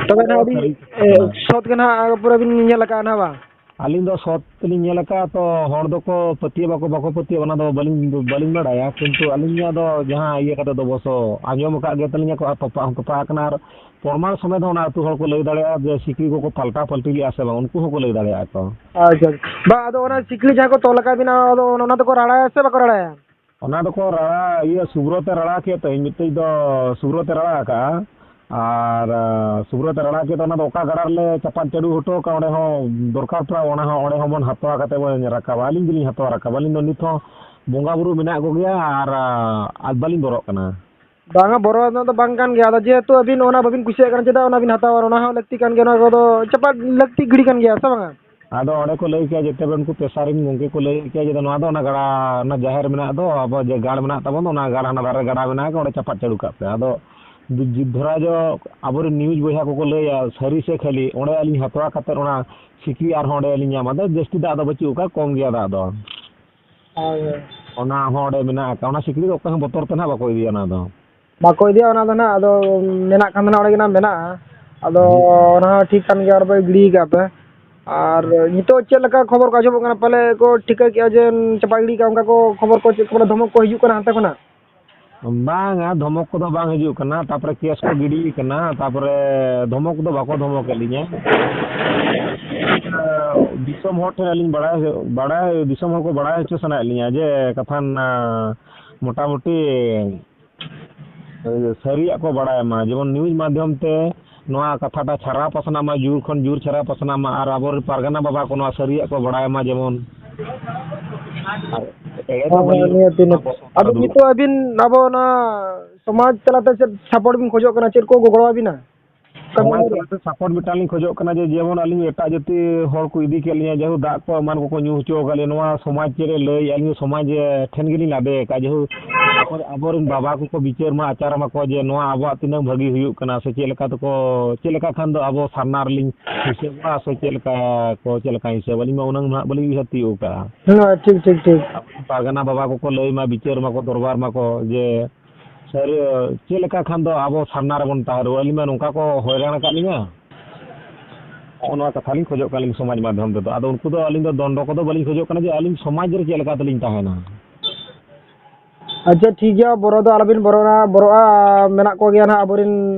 ᱛᱚᱵᱮ ᱱᱟᱦᱟᱜ ᱟᱹᱰᱤ, ᱥᱟᱹᱨᱤ ᱠᱟᱛᱷᱟ ᱮ, ᱠᱟᱱᱟ᱾ ᱥᱚᱛ ᱜᱮ ᱱᱟᱦᱟᱜ ᱯᱩᱨᱟᱹ ᱵᱤᱱ ᱧᱮᱞ ᱟᱠᱟᱫᱼᱟ ᱱᱟᱦᱟᱜ ᱵᱟᱝ? ᱟᱹᱞᱤᱧ ᱫᱚ ᱥᱚᱛ ᱛᱮᱞᱤᱧ ᱧᱮᱞ ᱟᱠᱟᱫᱼᱟ, ᱛᱚ ᱦᱚᱲ ᱫᱚᱠᱚ ᱯᱟᱹᱛᱭᱟᱹᱜ ᱵᱟᱠᱚ, ᱵᱟᱠᱚ ᱯᱟᱹᱛᱭᱟᱹᱜ, ᱚᱱᱟ ᱫᱚ ᱵᱟᱹᱞᱤᱧ, ᱵᱟᱹᱞᱤᱧ ᱵᱟᱲᱟᱭᱟ, ᱠᱤᱱᱛᱩ ᱟᱹᱞᱤᱧᱟᱜ ᱫᱚ ᱡᱟᱦᱟᱸ ᱤᱭᱟᱹ ᱠᱟᱛᱮ ᱫᱚ ᱚᱵᱚᱥᱥᱚ ᱟᱸᱡᱚᱢ ᱟᱠᱟᱫ ᱜᱮ ᱛᱟᱹᱞᱤᱧᱟ ᱠᱚ, ᱟᱨ ᱛᱚᱯᱟᱜ ᱦᱚᱸ ᱛᱚᱯᱟᱜ ᱟᱠᱟᱱᱟ, ᱟᱨ ᱯᱨᱚᱢᱟᱬ ᱥᱚᱢᱮᱛ ᱦᱚᱸ ᱚᱱᱟ ᱟᱹᱛᱩ ᱦᱚᱲ ᱠᱚ ᱞᱟᱹᱭ ᱫᱟᱲᱮᱭᱟᱜᱼᱟ ᱡᱮ ᱥᱤᱠᱲᱤ ᱠᱚᱠᱚ ᱯᱟᱞᱴᱟᱣ ᱯᱟᱞᱴᱤ ᱞᱮᱜᱼᱟ ᱥᱮ ᱵᱟᱝ, ᱩᱱᱠᱩ ᱦᱚᱸᱠᱚ ᱞᱟᱹᱭ ᱫᱟᱲᱮᱭᱟᱜᱼᱟ ᱠᱚ᱾ ᱟᱪᱪᱷᱟ, ᱵᱟᱝ, ᱟᱫᱚ ᱚᱱᱟ ᱥᱤᱠᱲᱤ ᱡᱟᱦᱟᱸ ᱠᱚ ᱛᱚᱞ ᱟᱠᱟᱫ ᱵᱤᱱᱟ, ᱟᱫᱚ ᱚᱱᱟ ᱫᱚᱠᱚ ᱨᱟᱲᱟᱭᱟ ᱥᱮ ᱵᱟᱠᱚ ᱨᱟᱲᱟᱭᱟ? ᱚᱱᱟ ᱫᱚᱠᱚ ᱨᱟᱲᱟ, ᱤᱭᱟᱹ, ᱥᱩᱵᱨᱚᱛᱮ ᱨᱟᱲᱟ ᱠᱮᱫ ᱛᱟᱹᱧ, ᱢᱤᱫᱴᱮᱡ ᱫᱚ ᱥᱩᱵᱨᱚᱛᱮ ᱨᱟᱲᱟ ᱟᱠᱟᱜᱼᱟ, ᱟᱨ, ᱟᱸ, ᱥᱩᱵᱨᱚᱛᱮ ᱨᱟᱲᱟ ᱠᱮᱫ, ᱚᱱᱟ ᱫᱚ ᱚᱠᱟ ᱜᱟᱰᱟ ᱨᱮᱞᱮ ᱪᱟᱯᱟᱫ ᱪᱟᱹᱰᱩ ᱦᱚᱴᱚ ᱠᱟᱜᱼᱟ, ᱚᱸᱰᱮ ᱦᱚᱸ ᱫᱚᱨᱠᱟᱨ ᱯᱟᱲᱟᱜᱼᱟ, ᱚᱱᱟ ᱦᱚᱸ ᱚᱸᱰᱮ ᱦᱚᱸᱵᱚᱱ ᱦᱟᱛᱟᱣᱟ ᱠᱟᱛᱮ ᱵᱚᱱ ᱨᱟᱠᱟᱵᱟ᱾ ᱟᱹᱞᱤᱧ ᱫᱚᱞᱤᱧ ᱦᱟᱛᱟᱣᱟ ᱨᱟᱠᱟᱵᱟ, ᱟᱹᱞᱤᱧ ᱫᱚ ᱱᱤᱛ ᱦᱚᱸ ᱵᱚᱸᱜᱟ ᱵᱩᱨᱩ ᱢᱮᱱᱟᱜ ᱠᱚᱜᱮᱭᱟ, ᱟᱨ, ᱟᱸ, ᱟᱨ ᱵᱟᱹᱞᱤᱧ ᱵᱚᱨᱚᱜ ᱠᱟᱱᱟ᱾ ᱵᱟᱝᱟ, ᱵᱚᱨᱚ ᱨᱮᱱᱟᱜ ᱫᱚ ᱵᱟᱝ ᱠᱟᱱ ᱜᱮᱭᱟ᱾ ᱟᱫᱚ ᱡᱮᱦᱮᱛᱩ ᱟᱹᱵᱤᱱ ᱚᱱᱟ ᱵᱟᱹᱵᱤᱱ ᱠᱩᱥᱤᱭᱟᱜ ᱠᱟᱱᱟ, ᱪᱮᱫᱟᱜ ᱚᱱᱟ ᱵᱤᱱ ᱦᱟᱛᱟᱣᱟ? ᱚᱱᱟ ᱦᱚᱸ ᱞᱟᱹᱠᱛᱤ ᱠᱟᱱ ᱜᱮᱭᱟ, ᱚᱱᱟ ᱠᱚᱫᱚ ᱪᱟᱯᱟᱫ ᱞᱟᱹᱠᱛᱤ ᱜᱤᱰᱤ ᱠᱟᱱ ᱜᱮᱭᱟ, ᱥᱮ ᱵᱟᱝᱟ? ᱟᱫᱚ ᱚᱸᱰᱮ ᱠᱚ ᱞᱟᱹᱭ ᱠᱮᱭᱟ, ᱡᱮᱛᱮ ᱩᱱᱠᱩ ᱯᱮᱥᱟᱨᱤᱱ ᱜᱚᱢᱠᱮ ᱠᱚ ᱞᱟᱹᱭ ᱠᱮᱭᱟ, ᱡᱮ ᱱᱚᱣᱟ ᱫᱚ ᱚᱱᱟ ᱜᱟᱰᱟ, ᱚᱱᱟ ᱡᱟᱦᱮᱨ ᱢᱮᱱᱟᱜ ᱫᱚ, ᱟᱵᱚ ᱡᱮ ᱜᱟᱲ ᱢᱮᱱᱟᱜ ᱛᱟᱵᱚᱱ ᱫᱚ, ᱚᱱᱟ ᱜᱟᱲ ᱦᱟᱱᱟ ᱫᱷᱟᱨᱮ ᱜᱟᱰᱟ ᱢᱮᱱᱟᱜᱼᱟ, ᱚᱸᱰᱮ ᱪᱟᱯᱟᱫ ᱪᱟᱹᱰᱩ ᱠᱟᱜ ᱯᱮ᱾ ᱟᱫᱚ ᱡᱩ-, ᱡᱩ-, ᱫᱷᱚᱨᱟ ᱡᱚ ᱟᱵᱚᱨᱮᱱ ᱱᱤᱭᱩᱡᱽ ᱵᱚᱭᱦᱟ ᱠᱚᱠᱚ ᱞᱟᱹᱭᱟ, ᱥᱟᱹᱨᱤ ᱥᱮ ᱠᱷᱟᱹᱞᱤ, ᱚᱸᱰᱮ ᱟᱹᱞᱤᱧ ᱦᱟᱛᱣᱟ ᱠᱟᱛᱮᱫ ᱚᱱᱟ ᱥᱤᱠᱲᱤ ᱟᱨᱦᱚᱸ ᱚᱸᱰᱮ ᱞᱤᱧ ᱧᱟᱢᱟ᱾ ᱟᱫᱚ ᱡᱟᱹᱥᱛᱤ ᱫᱟᱜ ᱫᱚ ᱵᱟᱹᱪᱩᱜ ᱟᱠᱟᱫ, ᱠᱚᱢ ᱜᱮᱭᱟ ᱫᱟᱜ ᱫᱚ᱾ ᱦᱳᱭ, ᱦᱳᱭ᱾ ᱚᱱᱟ ᱦᱚᱸ ᱚᱸᱰᱮ ᱢᱮᱱᱟᱜ ᱟᱠᱟᱫ, ᱚᱱᱟ ᱥᱤᱠᱲᱤ ᱫᱚ ᱚᱠᱚᱭ ᱦᱚᱸ ᱵᱚᱛᱚᱨ ᱛᱮ ᱱᱟᱦᱟᱜ ᱵᱟᱠᱚ ᱤᱫᱤᱭᱟ ᱚᱱᱟ ᱫᱚ᱾ ᱵᱟᱠᱚ ᱤᱫᱤᱭᱟ ᱚᱱᱟ ᱫᱚ ᱱᱟᱦᱟᱜ, ᱟᱫᱚ ᱢᱮᱱᱟᱜ ᱠᱷᱟᱱ ᱫᱚ ᱱᱟᱦᱟᱜ ᱚᱸᱰᱮ ᱜᱮ ᱱᱟᱦᱟᱜ ᱢᱮᱱᱟᱜᱼᱟ᱾ ᱟᱫᱚ ᱦᱩᱸ᱾ ᱚᱱᱟ ᱦᱚᱸ ᱴᱷᱤᱠ ᱠᱟᱱ ᱜᱮᱭᱟ, ᱚᱸᱰᱮ ᱯᱮ ᱜᱤᱰᱤ ᱠᱟᱜᱼᱟ ᱯᱮ᱾ ᱟᱨ ᱱᱤᱛᱚᱜ ᱪᱮᱫ ᱞᱮᱠᱟ ᱠᱷᱚᱵᱚᱨ ᱠᱚ ᱟᱸᱡᱚᱢᱚᱜ ᱠᱟᱱᱟ, ᱯᱟᱞᱮ ᱠᱚ ᱴᱷᱤᱠᱟᱹ ᱠᱮᱜᱼᱟ ᱡᱮ ᱪᱟᱯᱟ ᱜᱤᱰᱤ ᱠᱟᱜᱼᱟ, ᱚᱱᱠᱟ ᱠᱚ ᱠᱷᱚᱵᱚᱨ ᱠᱚ ᱪᱮᱫ ᱠᱚ ᱵᱚᱞᱮ ᱫᱷᱚᱢᱚᱠ ᱠᱚ ᱦᱤᱡᱩᱜ ᱠᱟᱱᱟ ᱦᱟᱱᱛᱮ ᱠᱷᱚᱱᱟᱜ? ᱵᱟᱝᱟ, ᱫᱷᱚᱢᱚᱠ ᱠᱚᱫᱚ ᱵᱟᱝ ᱦᱤᱡᱩᱜ ᱠᱟᱱᱟ, ᱛᱟᱯᱚᱨᱮ ᱠᱮᱥ ᱠᱚ ᱜᱤᱰᱤ ᱠᱟᱱᱟ, ᱛᱟᱯᱚᱨᱮ ᱫᱷᱚᱢᱚᱠ ᱫᱚ ᱵᱟᱠᱚ ᱫᱷᱚᱢᱚᱠᱮᱫ ᱞᱤᱧᱟ᱾ ᱫᱤᱥᱚᱢ ᱦᱚᱲ ᱴᱷᱮᱱ ᱟᱹᱞᱤᱧ ᱵᱟᱲᱟᱭ, ᱵᱟᱲᱟᱭ, ᱫᱤᱥᱚᱢ ᱦᱚᱲ ᱠᱚ ᱵᱟᱲᱟᱭ ᱦᱚᱪᱚ ᱥᱟᱱᱟᱭᱮᱫ ᱞᱤᱧᱟ ᱡᱮ ᱠᱟᱛᱷᱟ ᱱᱟ-, ᱢᱚᱴᱟᱢᱩᱴᱤ ᱥᱟᱹᱨᱤᱭᱟᱜ ᱠᱚ ᱵᱟᱲᱟᱭ ᱢᱟ, ᱡᱮᱢᱚᱱ ᱱᱤᱭᱩᱡᱽ ᱢᱟᱫᱽᱫᱷᱚᱢ ᱛᱮ ᱱᱚᱣᱟ ᱠᱟᱛᱷᱟᱴᱟ ᱪᱷᱟᱨᱟᱣ ᱯᱟᱥᱱᱟᱜ ᱢᱟ, ᱡᱳᱨ ᱠᱷᱚᱱ ᱡᱳᱨ ᱪᱷᱟᱨᱟᱣ ᱯᱟᱥᱱᱟᱜ ᱢᱟ, ᱟᱨ ᱟᱵᱚᱨᱮᱱ ᱯᱟᱨᱜᱟᱱᱟ ᱵᱟᱵᱟ ᱠᱚ ᱱᱚᱣᱟ ᱥᱟᱹᱨᱤᱭᱟᱜ ᱠᱚ ᱵᱟᱲᱟᱭ ᱢᱟ ᱡᱮᱢᱚᱱ᱾ ᱟᱨ ᱮᱲᱮ ᱫᱚ ᱦᱳᱭ, ᱦᱳᱭ, ᱵᱟᱹᱞᱤᱧ ᱱᱤᱦᱟᱹᱛᱤ, ᱱᱤᱦᱟᱹᱛᱤ᱾ ᱟᱫᱚ ᱱᱤᱛᱚᱜ ᱟᱹᱵᱤᱱ ᱟᱵᱚ ᱱᱚᱣᱟ ᱥᱚᱢᱟᱡᱽ ᱛᱟᱞᱟᱛᱮ ᱪᱮᱫ ᱥᱟᱯᱳᱨᱴ ᱵᱤᱱ ᱠᱷᱚᱡᱚᱜ ᱠᱟᱱᱟ? ᱪᱮᱫ ᱠᱚ ᱜᱚᱲᱚ ᱟᱵᱤᱱᱟ? ᱠᱟᱹᱢᱤ ᱥᱚᱢᱟᱡᱽ ᱨᱮ? ᱛᱟᱞᱟᱛᱮ ᱥᱟᱯᱳᱨᱴ ᱢᱤᱫᱴᱟᱝ ᱞᱤᱧ ᱠᱷᱚᱡᱚᱜ ᱠᱟᱱᱟ ᱡᱮ, ᱡᱮᱢᱚᱱ ᱟᱹᱞᱤᱧ ᱮᱴᱟᱜ ᱡᱟᱹᱛᱤ ᱦᱚᱲ ᱠᱚ ᱤᱫᱤ ᱠᱮᱫ ᱞᱤᱧᱟ, ᱡᱮᱦᱳᱠ ᱫᱟᱜ ᱠᱚ ᱮᱢᱟᱱ ᱠᱚᱠᱚ ᱧᱩ ᱦᱚᱪᱚ ᱟᱠᱟᱫ ᱞᱤᱧᱟ, ᱱᱚᱣᱟ ᱥᱚᱢᱟᱡᱽ ᱪᱮᱫ ᱮ ᱞᱟᱹᱭ, ᱟᱹᱞᱤᱧ ᱫᱚ ᱥᱚᱢᱟᱡᱽ ᱴᱷᱮᱱ ᱜᱮᱞᱤᱧ ᱞᱟᱫᱮ ᱟᱠᱟᱫᱼᱟ᱾ ᱡᱮᱦᱳᱠ ᱟᱵᱚ-, ᱟᱵᱚᱨᱮᱱ ᱵᱟᱵᱟ ᱠᱚᱠᱚ ᱵᱤᱪᱟᱹᱨ ᱢᱟ, ᱟᱪᱟᱨ ᱢᱟᱠᱚ ᱡᱮ ᱱᱚᱣᱟ ᱟᱵᱚᱣᱟᱜ ᱛᱤᱱᱟᱹᱜ ᱵᱷᱟᱹᱜᱤ ᱦᱩᱭᱩᱜ ᱠᱟᱱᱟ, ᱥᱮ ᱪᱮᱫ ᱞᱮᱠᱟ ᱛᱮᱠᱚ, ᱪᱮᱫ ᱞᱮᱠᱟ ᱠᱷᱟᱱ ᱫᱚ ᱟᱵᱚ ᱥᱟᱨᱱᱟ ᱨᱮᱞᱤᱧ ᱦᱤᱥᱟᱹᱵᱚᱜᱼᱟ, ᱥᱮ ᱪᱮᱫ ᱞᱮᱠᱟ ᱠᱚ, ᱪᱮᱫ ᱞᱮᱠᱟ ᱦᱤᱥᱟᱹᱵ, ᱟᱹᱞᱤᱧ ᱢᱟ ᱩᱱᱟᱹᱝ ᱱᱟᱦᱟᱜ ᱵᱟᱹᱞᱤᱧ ᱩᱭᱦᱟᱹᱨ ᱛᱤᱭᱳᱜ ᱟᱠᱟᱫᱼᱟ᱾ ᱦᱮᱸ, ᱴᱷᱤᱠ, ᱴᱷᱤᱠ, ᱴᱷᱤᱠ᱾ ᱟᱵᱚᱨᱮᱱ ᱯᱟᱨᱜᱟᱱᱟ ᱵᱟᱵᱟ ᱠᱚᱠᱚ ᱞᱟᱹᱭ ᱢᱟ, ᱵᱤᱪᱟᱹᱨ ᱢᱟᱠᱚ, ᱫᱚᱨᱵᱟᱨ ᱢᱟᱠᱚ ᱡᱮ ᱥᱟᱹᱨᱤ, ᱪᱮᱫ ᱞᱮᱠᱟ ᱠᱷᱟᱱ ᱫᱚ ᱟᱵᱚ ᱥᱟᱨᱱᱟ ᱨᱮᱵᱚᱱ ᱛᱟᱦᱮᱸ ᱨᱩᱣᱟᱹᱲ? ᱟᱹᱞᱤᱧ ᱢᱟ ᱱᱚᱝᱠᱟ ᱠᱚ ᱦᱚᱭᱨᱟᱱ ᱟᱠᱟᱫ ᱞᱤᱧᱟ᱾ ᱱᱚᱜᱼᱚ ᱱᱚᱣᱟ ᱠᱟᱛᱷᱟ ᱞᱤᱧ ᱠᱷᱚᱡᱚᱜ ᱠᱟᱱᱟ ᱟᱹᱞᱤᱧ ᱥᱚᱢᱟᱡᱽ ᱢᱟᱫᱽᱫᱷᱚᱢ ᱛᱮᱫᱚ᱾ ᱟᱫᱚ ᱩᱱᱠᱩ ᱫᱚ ᱟᱹᱞᱤᱧ ᱫᱚ ᱫᱚᱱᱰᱚ ᱠᱚᱫᱚ ᱵᱟᱹᱞᱤᱧ ᱠᱷᱚᱡᱚᱜ ᱠᱟᱱᱟ ᱡᱮ ᱟᱹᱞᱤᱧ ᱥᱚᱢᱟᱡᱽ ᱨᱮ ᱪᱮᱫ ᱞᱮᱠᱟ ᱛᱮᱞᱤᱧ ᱛᱟᱦᱮᱱᱟ᱾ ᱟᱪᱪᱷᱟ, ᱴᱷᱤᱠ ᱜᱮᱭᱟ, ᱵᱚᱨᱚ ᱫᱚ ᱟᱞᱚᱵᱤᱱ ᱵᱚᱨᱚᱜᱼᱟ, ᱵᱚᱨᱚᱜᱼᱟ᱾ ᱢᱮᱱᱟᱜ ᱠᱚᱜᱮᱭᱟ ᱱᱟᱦᱟᱜ ᱟᱵᱚᱨᱮᱱ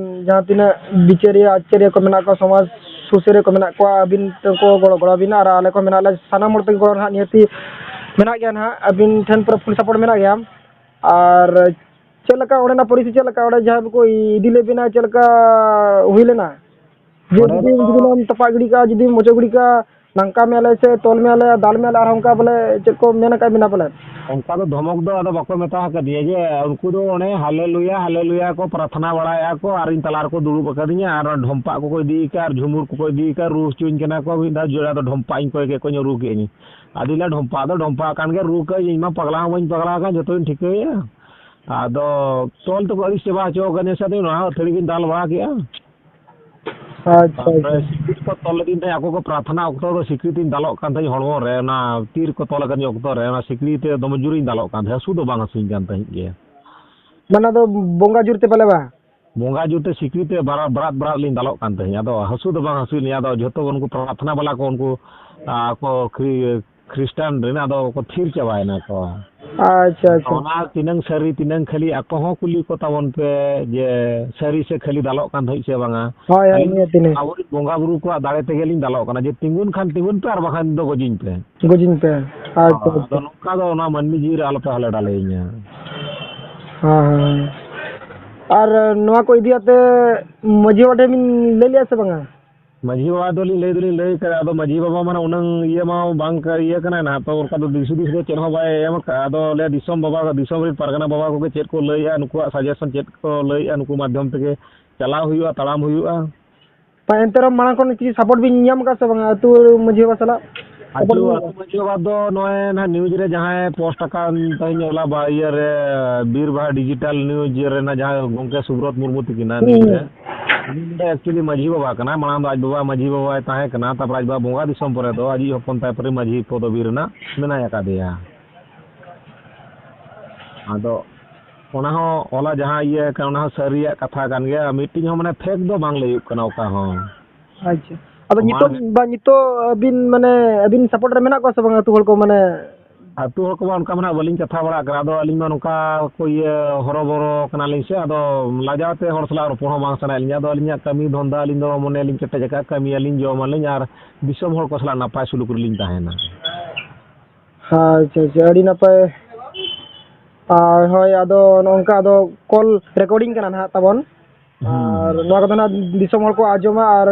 ᱡᱟᱦᱟᱸ ᱛᱤᱱᱟᱹᱜ ᱵᱤᱪᱟᱹᱨᱤᱭᱟᱹ ᱟᱪᱟᱹᱨᱤᱭᱟᱹ ᱠᱚ ᱢᱮᱱᱟᱜ ᱠᱚᱣᱟ, ᱥᱚᱢᱟᱡᱽ ᱥᱩᱥᱟᱹᱨᱤᱭᱟᱹ ᱠᱚ ᱢᱮᱱᱟᱜ ᱠᱚᱣᱟ, ᱟᱹᱵᱤᱱ ᱛᱮᱠᱚ ᱜᱚᱲᱚ, ᱜᱚᱲᱚ ᱟᱵᱤᱱᱟ ᱟᱨ ᱟᱞᱮ ᱠᱚ ᱢᱮᱱᱟᱜ ᱞᱮᱭᱟ, ᱥᱟᱱᱟᱢ ᱦᱚᱲ ᱛᱮᱜᱮ ᱜᱚᱲᱚ ᱱᱟᱦᱟᱜ ᱱᱤᱦᱟᱹᱛᱤ ᱢᱮᱱᱟᱜ ᱜᱮᱭᱟ ᱱᱟᱦᱟᱜ, ᱟᱹᱵᱤᱱ ᱴᱷᱮᱱ ᱯᱩᱨᱟᱹ full support ᱢᱮᱱᱟᱜ ᱜᱮᱭᱟ᱾ ᱟᱨ ᱪᱮᱫ ᱞᱮᱠᱟ ᱚᱸᱰᱮᱱᱟᱜ ᱯᱚᱨᱤᱥᱛᱷᱤᱛᱤ ᱪᱮᱫ ᱞᱮᱠᱟ? ᱚᱸᱰᱮ ᱡᱟᱦᱟᱸᱭ ᱠᱚ ᱤᱫᱤ ᱞᱮᱫ ᱵᱤᱱᱟ, ᱪᱮᱫ ᱞᱮᱠᱟ ᱦᱩᱭ ᱞᱮᱱᱟ? ᱡᱮ ᱚᱸᱰᱮ ᱡᱩᱫᱤ ᱫᱚ ᱡᱩᱫᱤᱢ ᱛᱚᱯᱟᱜ ᱜᱤᱰᱤ ᱠᱟᱜᱼᱟ, ᱡᱩᱫᱤᱢ ᱚᱪᱚᱜ ᱜᱤᱰᱤ ᱠᱟᱜᱼᱟ, ᱱᱚᱝᱠᱟ ᱢᱮ ᱟᱞᱮ ᱥᱮ ᱛᱚᱞ ᱢᱮ ᱟᱞᱮ, ᱫᱟᱞ ᱢᱮ ᱟᱞᱮ, ᱟᱨ ᱚᱱᱠᱟ ᱵᱚᱞᱮ ᱪᱮᱫ ᱠᱚ ᱢᱮᱱ ᱟᱠᱟᱫ ᱵᱤᱱᱟ ᱯᱟᱞᱮ? ᱚᱱᱠᱟ ᱫᱚ ᱫᱷᱚᱢᱚᱠ ᱫᱚ ᱟᱫᱚ ᱵᱟᱠᱚ ᱢᱮᱛᱟ ᱟᱠᱟᱫᱤᱧᱟ᱾ ᱡᱮ ᱩᱱᱠᱩ ᱫᱚ ᱚᱱᱮ ᱦᱟᱞᱮᱞᱩᱭᱟ, ᱦᱟᱞᱮᱞᱩᱭᱟ ᱠᱚ ᱯᱨᱟᱨᱛᱷᱱᱟ ᱵᱟᱲᱟᱭᱮᱫᱼᱟ ᱠᱚ, ᱟᱨ ᱤᱧ ᱛᱟᱞᱟ ᱨᱮᱠᱚ ᱫᱩᱲᱩᱵ ᱟᱠᱟᱫᱤᱧᱟ, ᱟᱨ ᱰᱷᱚᱢᱯᱟᱜ ᱠᱚᱠᱚ ᱤᱫᱤ ᱟᱠᱟᱫ, ᱟᱨ ᱡᱷᱩᱢᱩᱨ ᱠᱚᱠᱚ ᱤᱫᱤ ᱟᱠᱟᱫ, ᱨᱩ ᱦᱚᱪᱚᱧ ᱠᱟᱱᱟ ᱠᱚ᱾ ᱢᱤᱫ ᱫᱷᱟᱣ ᱡᱳᱨ ᱟᱫᱚ ᱰᱷᱚᱢᱯᱟᱜ ᱤᱧ ᱠᱚᱭ ᱠᱮᱫ ᱠᱚᱣᱟᱧ, ᱨᱩ ᱠᱮᱫ ᱟᱹᱧ᱾ ᱟᱫᱚᱧ ᱞᱟᱹᱭᱟ, "ᱰᱷᱚᱢᱯᱟᱜ ᱫᱚ ᱰᱷᱚᱢᱯᱟᱜ ᱟᱠᱟᱱ ᱜᱮ, ᱨᱩ ᱠᱟᱜ ᱟᱹᱧ, ᱤᱧ ᱢᱟ ᱯᱟᱜᱽᱞᱟ ᱦᱚᱸ ᱵᱟᱹᱧ ᱯᱟᱜᱽᱞᱟ ᱟᱠᱟᱱ, ᱡᱚᱛᱚᱧ ᱴᱷᱤᱠᱟᱹᱭᱮᱫᱼᱟ᱾ ᱟᱫᱚ ᱛᱚᱞ ᱛᱮᱠᱚ ᱟᱹᱲᱤᱥ ᱪᱟᱵᱟ ᱦᱚᱪᱚ ᱟᱠᱟᱫᱤᱧᱟ ᱥᱮ, ᱟᱫᱚ ᱚᱱᱟ ᱦᱚᱸ ᱟᱹᱛᱷᱟᱹᱲᱤ ᱜᱤᱧ ᱫᱟᱞ ᱵᱟᱲᱟ ᱠᱮᱫᱼᱟ᱾ ᱟᱪᱪᱷᱟ, ᱛᱟᱨᱯᱚᱨᱮ ᱟᱪᱪᱷᱟ᱾ ᱥᱤᱠᱲᱤ ᱠᱚ ᱛᱚᱞ ᱞᱮᱫᱤᱧ ᱛᱟᱦᱮᱸᱫ, ᱟᱠᱚ ᱠᱚ ᱯᱨᱟᱨᱛᱷᱚᱱᱟ ᱚᱠᱛᱚ ᱫᱚ ᱥᱤᱠᱲᱤ ᱛᱤᱧ ᱫᱟᱞᱚᱜ ᱠᱟᱱ ᱛᱟᱦᱮᱸᱫ ᱦᱚᱲᱢᱚ ᱨᱮ, ᱚᱱᱟ ᱛᱤ ᱨᱮᱠᱚ ᱛᱚᱞ ᱟᱠᱟᱫᱤᱧ ᱚᱠᱛᱚ ᱨᱮ, ᱚᱱᱟ ᱥᱤᱠᱲᱤ ᱛᱮ ᱫᱚᱢᱮ ᱡᱳᱨᱤᱧ ᱫᱟᱞᱚᱜ ᱠᱟᱱ ᱛᱟᱦᱮᱸᱫ, ᱦᱟᱹᱥᱩ ᱫᱚ ᱵᱟᱝ ᱦᱟᱹᱥᱩᱧ ᱠᱟᱱ ᱛᱟᱦᱮᱸᱫ ᱜᱮ᱾ ᱢᱟᱱᱮ ᱫᱚ ᱵᱚᱸᱜᱟ ᱡᱳᱨ ᱛᱮ ᱯᱟᱞᱮ ᱵᱟᱝ? ᱵᱚᱸᱜᱟ ᱡᱳᱨ ᱛᱮ ᱥᱤᱠᱲᱤ ᱛᱮ ᱵᱟᱨᱟ-, ᱵᱨᱟᱛ ᱵᱨᱟᱛ ᱞᱤᱧ ᱫᱟᱞᱚᱜ ᱠᱟᱱ ᱛᱟᱦᱮᱸᱫ᱾ ᱟᱫᱚ ᱦᱟᱹᱥᱩ ᱫᱚ ᱵᱟᱝ ᱦᱟᱹᱥᱩᱭᱮᱫ ᱞᱤᱧᱟ, ᱟᱫᱚ ᱡᱷᱚᱛᱚ ᱩᱱᱠᱩ ᱯᱨᱟᱨᱛᱷᱚᱱᱟ ᱵᱟᱞᱟ ᱠᱚ, ᱩᱱᱠᱩ, ᱟ, ᱠᱚ ᱠᱷᱨᱤ-, ᱠᱷᱨᱤᱥᱴᱟᱱ ᱨᱮᱱ ᱟᱫᱚ ᱠᱚ ᱛᱷᱤᱨ ᱪᱟᱵᱟᱭᱮᱱᱟ ᱠᱚ᱾ ᱟᱪᱪᱷᱟ, ᱟᱪᱪᱷᱟ᱾ ᱚᱱᱟ ᱛᱤᱱᱟᱹᱝ ᱥᱟᱹᱨᱤ, ᱛᱤᱱᱟᱹᱝ ᱠᱷᱟᱹᱞᱤ, ᱟᱠᱚ ᱦᱚᱸ ᱠᱩᱞᱤ ᱠᱚ ᱛᱟᱵᱚᱱ ᱯᱮ ᱡᱮ ᱥᱟᱹᱨᱤ ᱥᱮ ᱠᱷᱟᱹᱞᱤ ᱫᱟᱞᱚᱜ ᱠᱟᱱ ᱛᱟᱦᱮᱸᱫ ᱥᱮ ᱵᱟᱝᱟ? ᱦᱳᱭ, ᱦᱳᱭ, ᱟᱹᱞᱤᱧ ᱱᱤᱭᱟᱹ ᱛᱤᱱᱟᱹᱝ᱾ ᱟᱵᱚᱨᱮᱱ ᱵᱚᱸᱜᱟ ᱵᱩᱨᱩ ᱠᱚᱣᱟᱜ ᱫᱟᱲᱮ ᱛᱮᱜᱮ ᱞᱤᱧ ᱫᱟᱞᱚᱜ ᱠᱟᱱᱟ ᱡᱮ ᱛᱤᱸᱜᱩᱱ ᱠᱷᱟᱱ ᱛᱤᱸᱜᱩᱱ ᱯᱮ ᱟᱨ ᱵᱟᱠᱷᱟᱱ ᱫᱚ ᱜᱚᱡᱤᱧ ᱯᱮ᱾ ᱜᱚᱡᱤᱧ ᱯᱮ᱾ ᱟᱪᱪᱷᱟ, ᱦᱳᱭ, ᱟᱫᱚ ᱟᱪᱪᱷᱟ᱾ ᱱᱚᱝᱠᱟ ᱫᱚ ᱚᱱᱟ ᱢᱟᱹᱱᱢᱤ ᱡᱤᱣᱤ ᱨᱮ ᱟᱞᱚ ᱯᱮ ᱦᱟᱞᱮ ᱰᱟᱞᱮᱭᱟᱹᱧᱟ᱾ ᱦᱮᱸ, ᱦᱮᱸ, ᱦᱮᱸ᱾ ᱟᱨ ᱱᱚᱣᱟ ᱠᱚ ᱤᱫᱤ ᱠᱟᱛᱮ ᱢᱟᱹᱡᱷᱤ ᱵᱟᱵᱟ ᱴᱷᱮᱱ ᱵᱤᱱ ᱞᱟᱹᱭ ᱞᱮᱜᱼᱟ ᱥᱮ ᱵᱟᱝᱟ? ᱢᱟᱹᱡᱷᱤ ᱵᱟᱵᱟ ᱫᱚᱞᱤᱧ ᱞᱟᱹᱭ ᱫᱚᱞᱤᱧ ᱞᱟᱹᱭ ᱠᱟᱫᱟ, ᱟᱫᱚ ᱢᱟᱹᱡᱷᱤ ᱵᱟᱵᱟ ᱢᱟᱱᱮ ᱩᱱᱟᱹᱝ ᱤᱭᱟᱹ ᱢᱟ ᱵᱟᱝ ᱠᱟ-, ᱤᱭᱟᱹ ᱠᱟᱱᱟᱭ ᱱᱟᱦᱟᱜ, ᱛᱚ ᱚᱱᱠᱟ ᱫᱚ ᱫᱤᱥ ᱦᱩᱫᱤᱥ ᱫᱚ ᱪᱮᱫ ᱦᱚᱸ ᱵᱟᱭ ᱮᱢ ᱠᱟᱜᱼᱟ᱾ ᱟᱫᱚ ᱞᱟᱹᱭᱟ ᱫᱤᱥᱚᱢ ᱵᱟᱵᱟ, ᱫᱤᱥᱚᱢ ᱨᱮᱱ ᱯᱟᱨᱜᱟᱱᱟ ᱵᱟᱵᱟ ᱠᱚᱜᱮ ᱪᱮᱫ ᱠᱚ ᱞᱟᱹᱭᱮᱜᱼᱟ, ᱱᱩᱠᱩᱣᱟᱜ suggestion ᱪᱮᱫ ᱠᱚ ᱞᱟᱹᱭᱮᱜᱼᱟ, ᱱᱩᱠᱩ ᱢᱟᱫᱽᱫᱷᱚᱢ ᱛᱮᱜᱮ ᱪᱟᱞᱟᱣ ᱦᱩᱭᱩᱜᱼᱟ, ᱛᱟᱲᱟᱢ ᱦᱩᱭᱩᱜᱼᱟ᱾ ᱵᱟ, ᱮᱱᱛᱮ ᱨᱮᱦᱚᱸ ᱢᱟᱲᱟᱝ ᱠᱷᱚᱱ ᱠᱤᱪᱷᱩ support ᱵᱤᱱ ᱧᱟᱢ ᱟᱠᱟᱫ ᱥᱮ ᱵᱟᱝᱟ ᱟᱹᱛᱩ ᱢᱟᱹᱡᱷᱤ ᱵᱟᱵᱟ ᱥᱟᱞᱟᱜ? ᱟᱹᱛᱩ, support ᱵᱤᱱ ᱟᱹᱛᱩ ᱢᱟᱹᱡᱷᱤ ᱵᱟᱵᱟ ᱫᱚ ᱱᱚᱜᱼᱚᱭ ᱱᱟᱦᱟᱜ news ᱨᱮ ᱡᱟᱦᱟᱸᱭ post ᱟᱠᱟᱱ ᱛᱮᱦᱮᱧ ᱚᱱᱟ ᱵᱟ-, ᱤᱭᱟᱹ ᱨᱮ, ᱵᱤᱨ ᱵᱟᱦᱟ digital news ᱨᱮᱱᱟᱜ ᱡᱟᱦᱟᱸᱭ ᱜᱚᱢᱠᱮ ᱥᱩᱵᱨᱚᱛ ᱢᱩᱨᱢᱩ ᱛᱤᱠᱤᱱᱟᱜ ᱦᱩᱸ, news ᱨᱮ, ᱦᱩᱸ᱾ ᱩᱱᱤ ᱫᱚ actually ᱢᱟᱹᱡᱷᱤ ᱵᱟᱵᱟ ᱠᱟᱱᱟᱭ᱾ ᱢᱟᱲᱟᱝ ᱫᱚ ᱟᱡ ᱵᱟᱵᱟ ᱢᱟᱹᱡᱷᱤ ᱵᱟᱵᱟᱭ ᱛᱟᱦᱮᱸ ᱠᱟᱱᱟ, ᱛᱟᱨᱯᱚᱨ ᱟᱡ ᱵᱟᱵᱟ ᱵᱚᱸᱜᱟ ᱫᱤᱥᱚᱢ ᱯᱚᱨᱮ ᱫᱚ ᱟᱡᱤᱡ ᱦᱚᱯᱚᱱ ᱛᱟᱭ ᱯᱚᱨᱮ ᱢᱟᱹᱡᱷᱤ ᱯᱚᱫᱚᱵᱤ ᱨᱮᱱᱟᱜ ᱢᱮᱱᱟᱭ ᱟᱠᱟᱫᱮᱭᱟ᱾ ᱟᱫᱚ ᱚᱱᱟ ᱦᱚᱸ ᱦᱚᱞᱟ ᱡᱟᱦᱟᱸ ᱤᱭᱟᱹ ᱠᱟᱱ, ᱚᱱᱟ ᱦᱚᱸ ᱥᱟᱹᱨᱤᱭᱟᱜ ᱠᱟᱛᱷᱟ ᱠᱟᱱ ᱜᱮᱭᱟ, ᱢᱤᱫᱴᱤᱡ ᱦᱚᱸ ᱢᱟᱱᱮ fake ᱫᱚ ᱵᱟᱝ ᱞᱟᱹᱭᱚᱜ ᱠᱟᱱᱟ ᱚᱠᱟ ᱦᱚᱸ᱾ ᱟᱪᱪᱷᱟ᱾ ᱟᱫᱚ ᱱᱤᱛᱚᱜ ᱢᱟᱲᱟᱝ ᱵᱟ, ᱱᱤᱛᱚᱜ ᱟᱹᱵᱤᱱ, ᱢᱟᱱᱮ, ᱟᱹᱵᱤᱱ support ᱨᱮ ᱢᱮᱱᱟᱜ ᱠᱚᱣᱟ ᱥᱮ ᱵᱟᱝ ᱟᱹᱛᱩ ᱦᱚᱲ ᱠᱚ, ᱢᱟᱱᱮ? ᱟᱹᱛᱩ ᱦᱚᱲ ᱠᱚᱢᱟ ᱚᱱᱠᱟ ᱢᱟ ᱱᱟᱦᱟᱜ ᱵᱟᱹᱞᱤᱧ ᱠᱟᱛᱷᱟ ᱵᱟᱲᱟ ᱟᱠᱟᱱᱟ᱾ ᱟᱫᱚ ᱟᱹᱞᱤᱧ ᱢᱟ ᱱᱚᱝᱠᱟ ᱠᱚ ᱤᱭᱟᱹ ᱦᱚᱨᱚᱵᱚᱨᱚ ᱠᱟᱱᱟᱞᱤᱧ ᱥᱮ, ᱟᱫᱚ ᱞᱟᱡᱟᱣ ᱛᱮ ᱦᱚᱲ ᱥᱟᱞᱟᱜ ᱨᱚᱯᱚᱲ ᱦᱚᱸ ᱵᱟᱝ ᱥᱟᱱᱟᱭᱮᱫ ᱞᱤᱧᱟ᱾ ᱟᱫᱚ ᱟᱹᱞᱤᱧᱟᱜ ᱠᱟᱹᱢᱤ ᱫᱷᱚᱱᱫᱟ, ᱟᱹᱞᱤᱧ ᱫᱚ ᱢᱚᱱᱮ ᱞᱤᱧ ᱠᱮᱴᱮᱡ ᱟᱠᱟᱫᱼᱟ, ᱠᱟᱹᱢᱤᱭᱟᱞᱤᱧ, ᱡᱚᱢᱟᱞᱤᱧ ᱟᱨ ᱫᱤᱥᱚᱢ ᱦᱚᱲ ᱠᱚ ᱥᱟᱞᱟᱜ ᱱᱟᱯᱟᱭ ᱥᱩᱞᱩᱠ ᱨᱮᱞᱤᱧ ᱛᱟᱦᱮᱱᱟ᱾ ᱟᱪᱪᱷᱟ, ᱟᱪᱪᱷᱟ, ᱟᱹᱰᱤ ᱱᱟᱯᱟᱭ᱾ ᱟᱨ ᱦᱳᱭ, ᱟᱫᱚ ᱱᱚᱜᱼᱚ ᱱᱚᱝᱠᱟ ᱟᱫᱚ call recording ᱠᱟᱱᱟ ᱱᱟᱦᱟᱜ ᱛᱟᱵᱚᱱ᱾ ᱦᱩᱸ᱾ ᱟᱨ ᱱᱚᱣᱟ ᱠᱚᱫᱚ ᱱᱟᱦᱟᱜ ᱫᱤᱥᱚᱢ ᱦᱚᱲ ᱠᱚ ᱟᱸᱡᱚᱢᱟ᱾ ᱟᱨ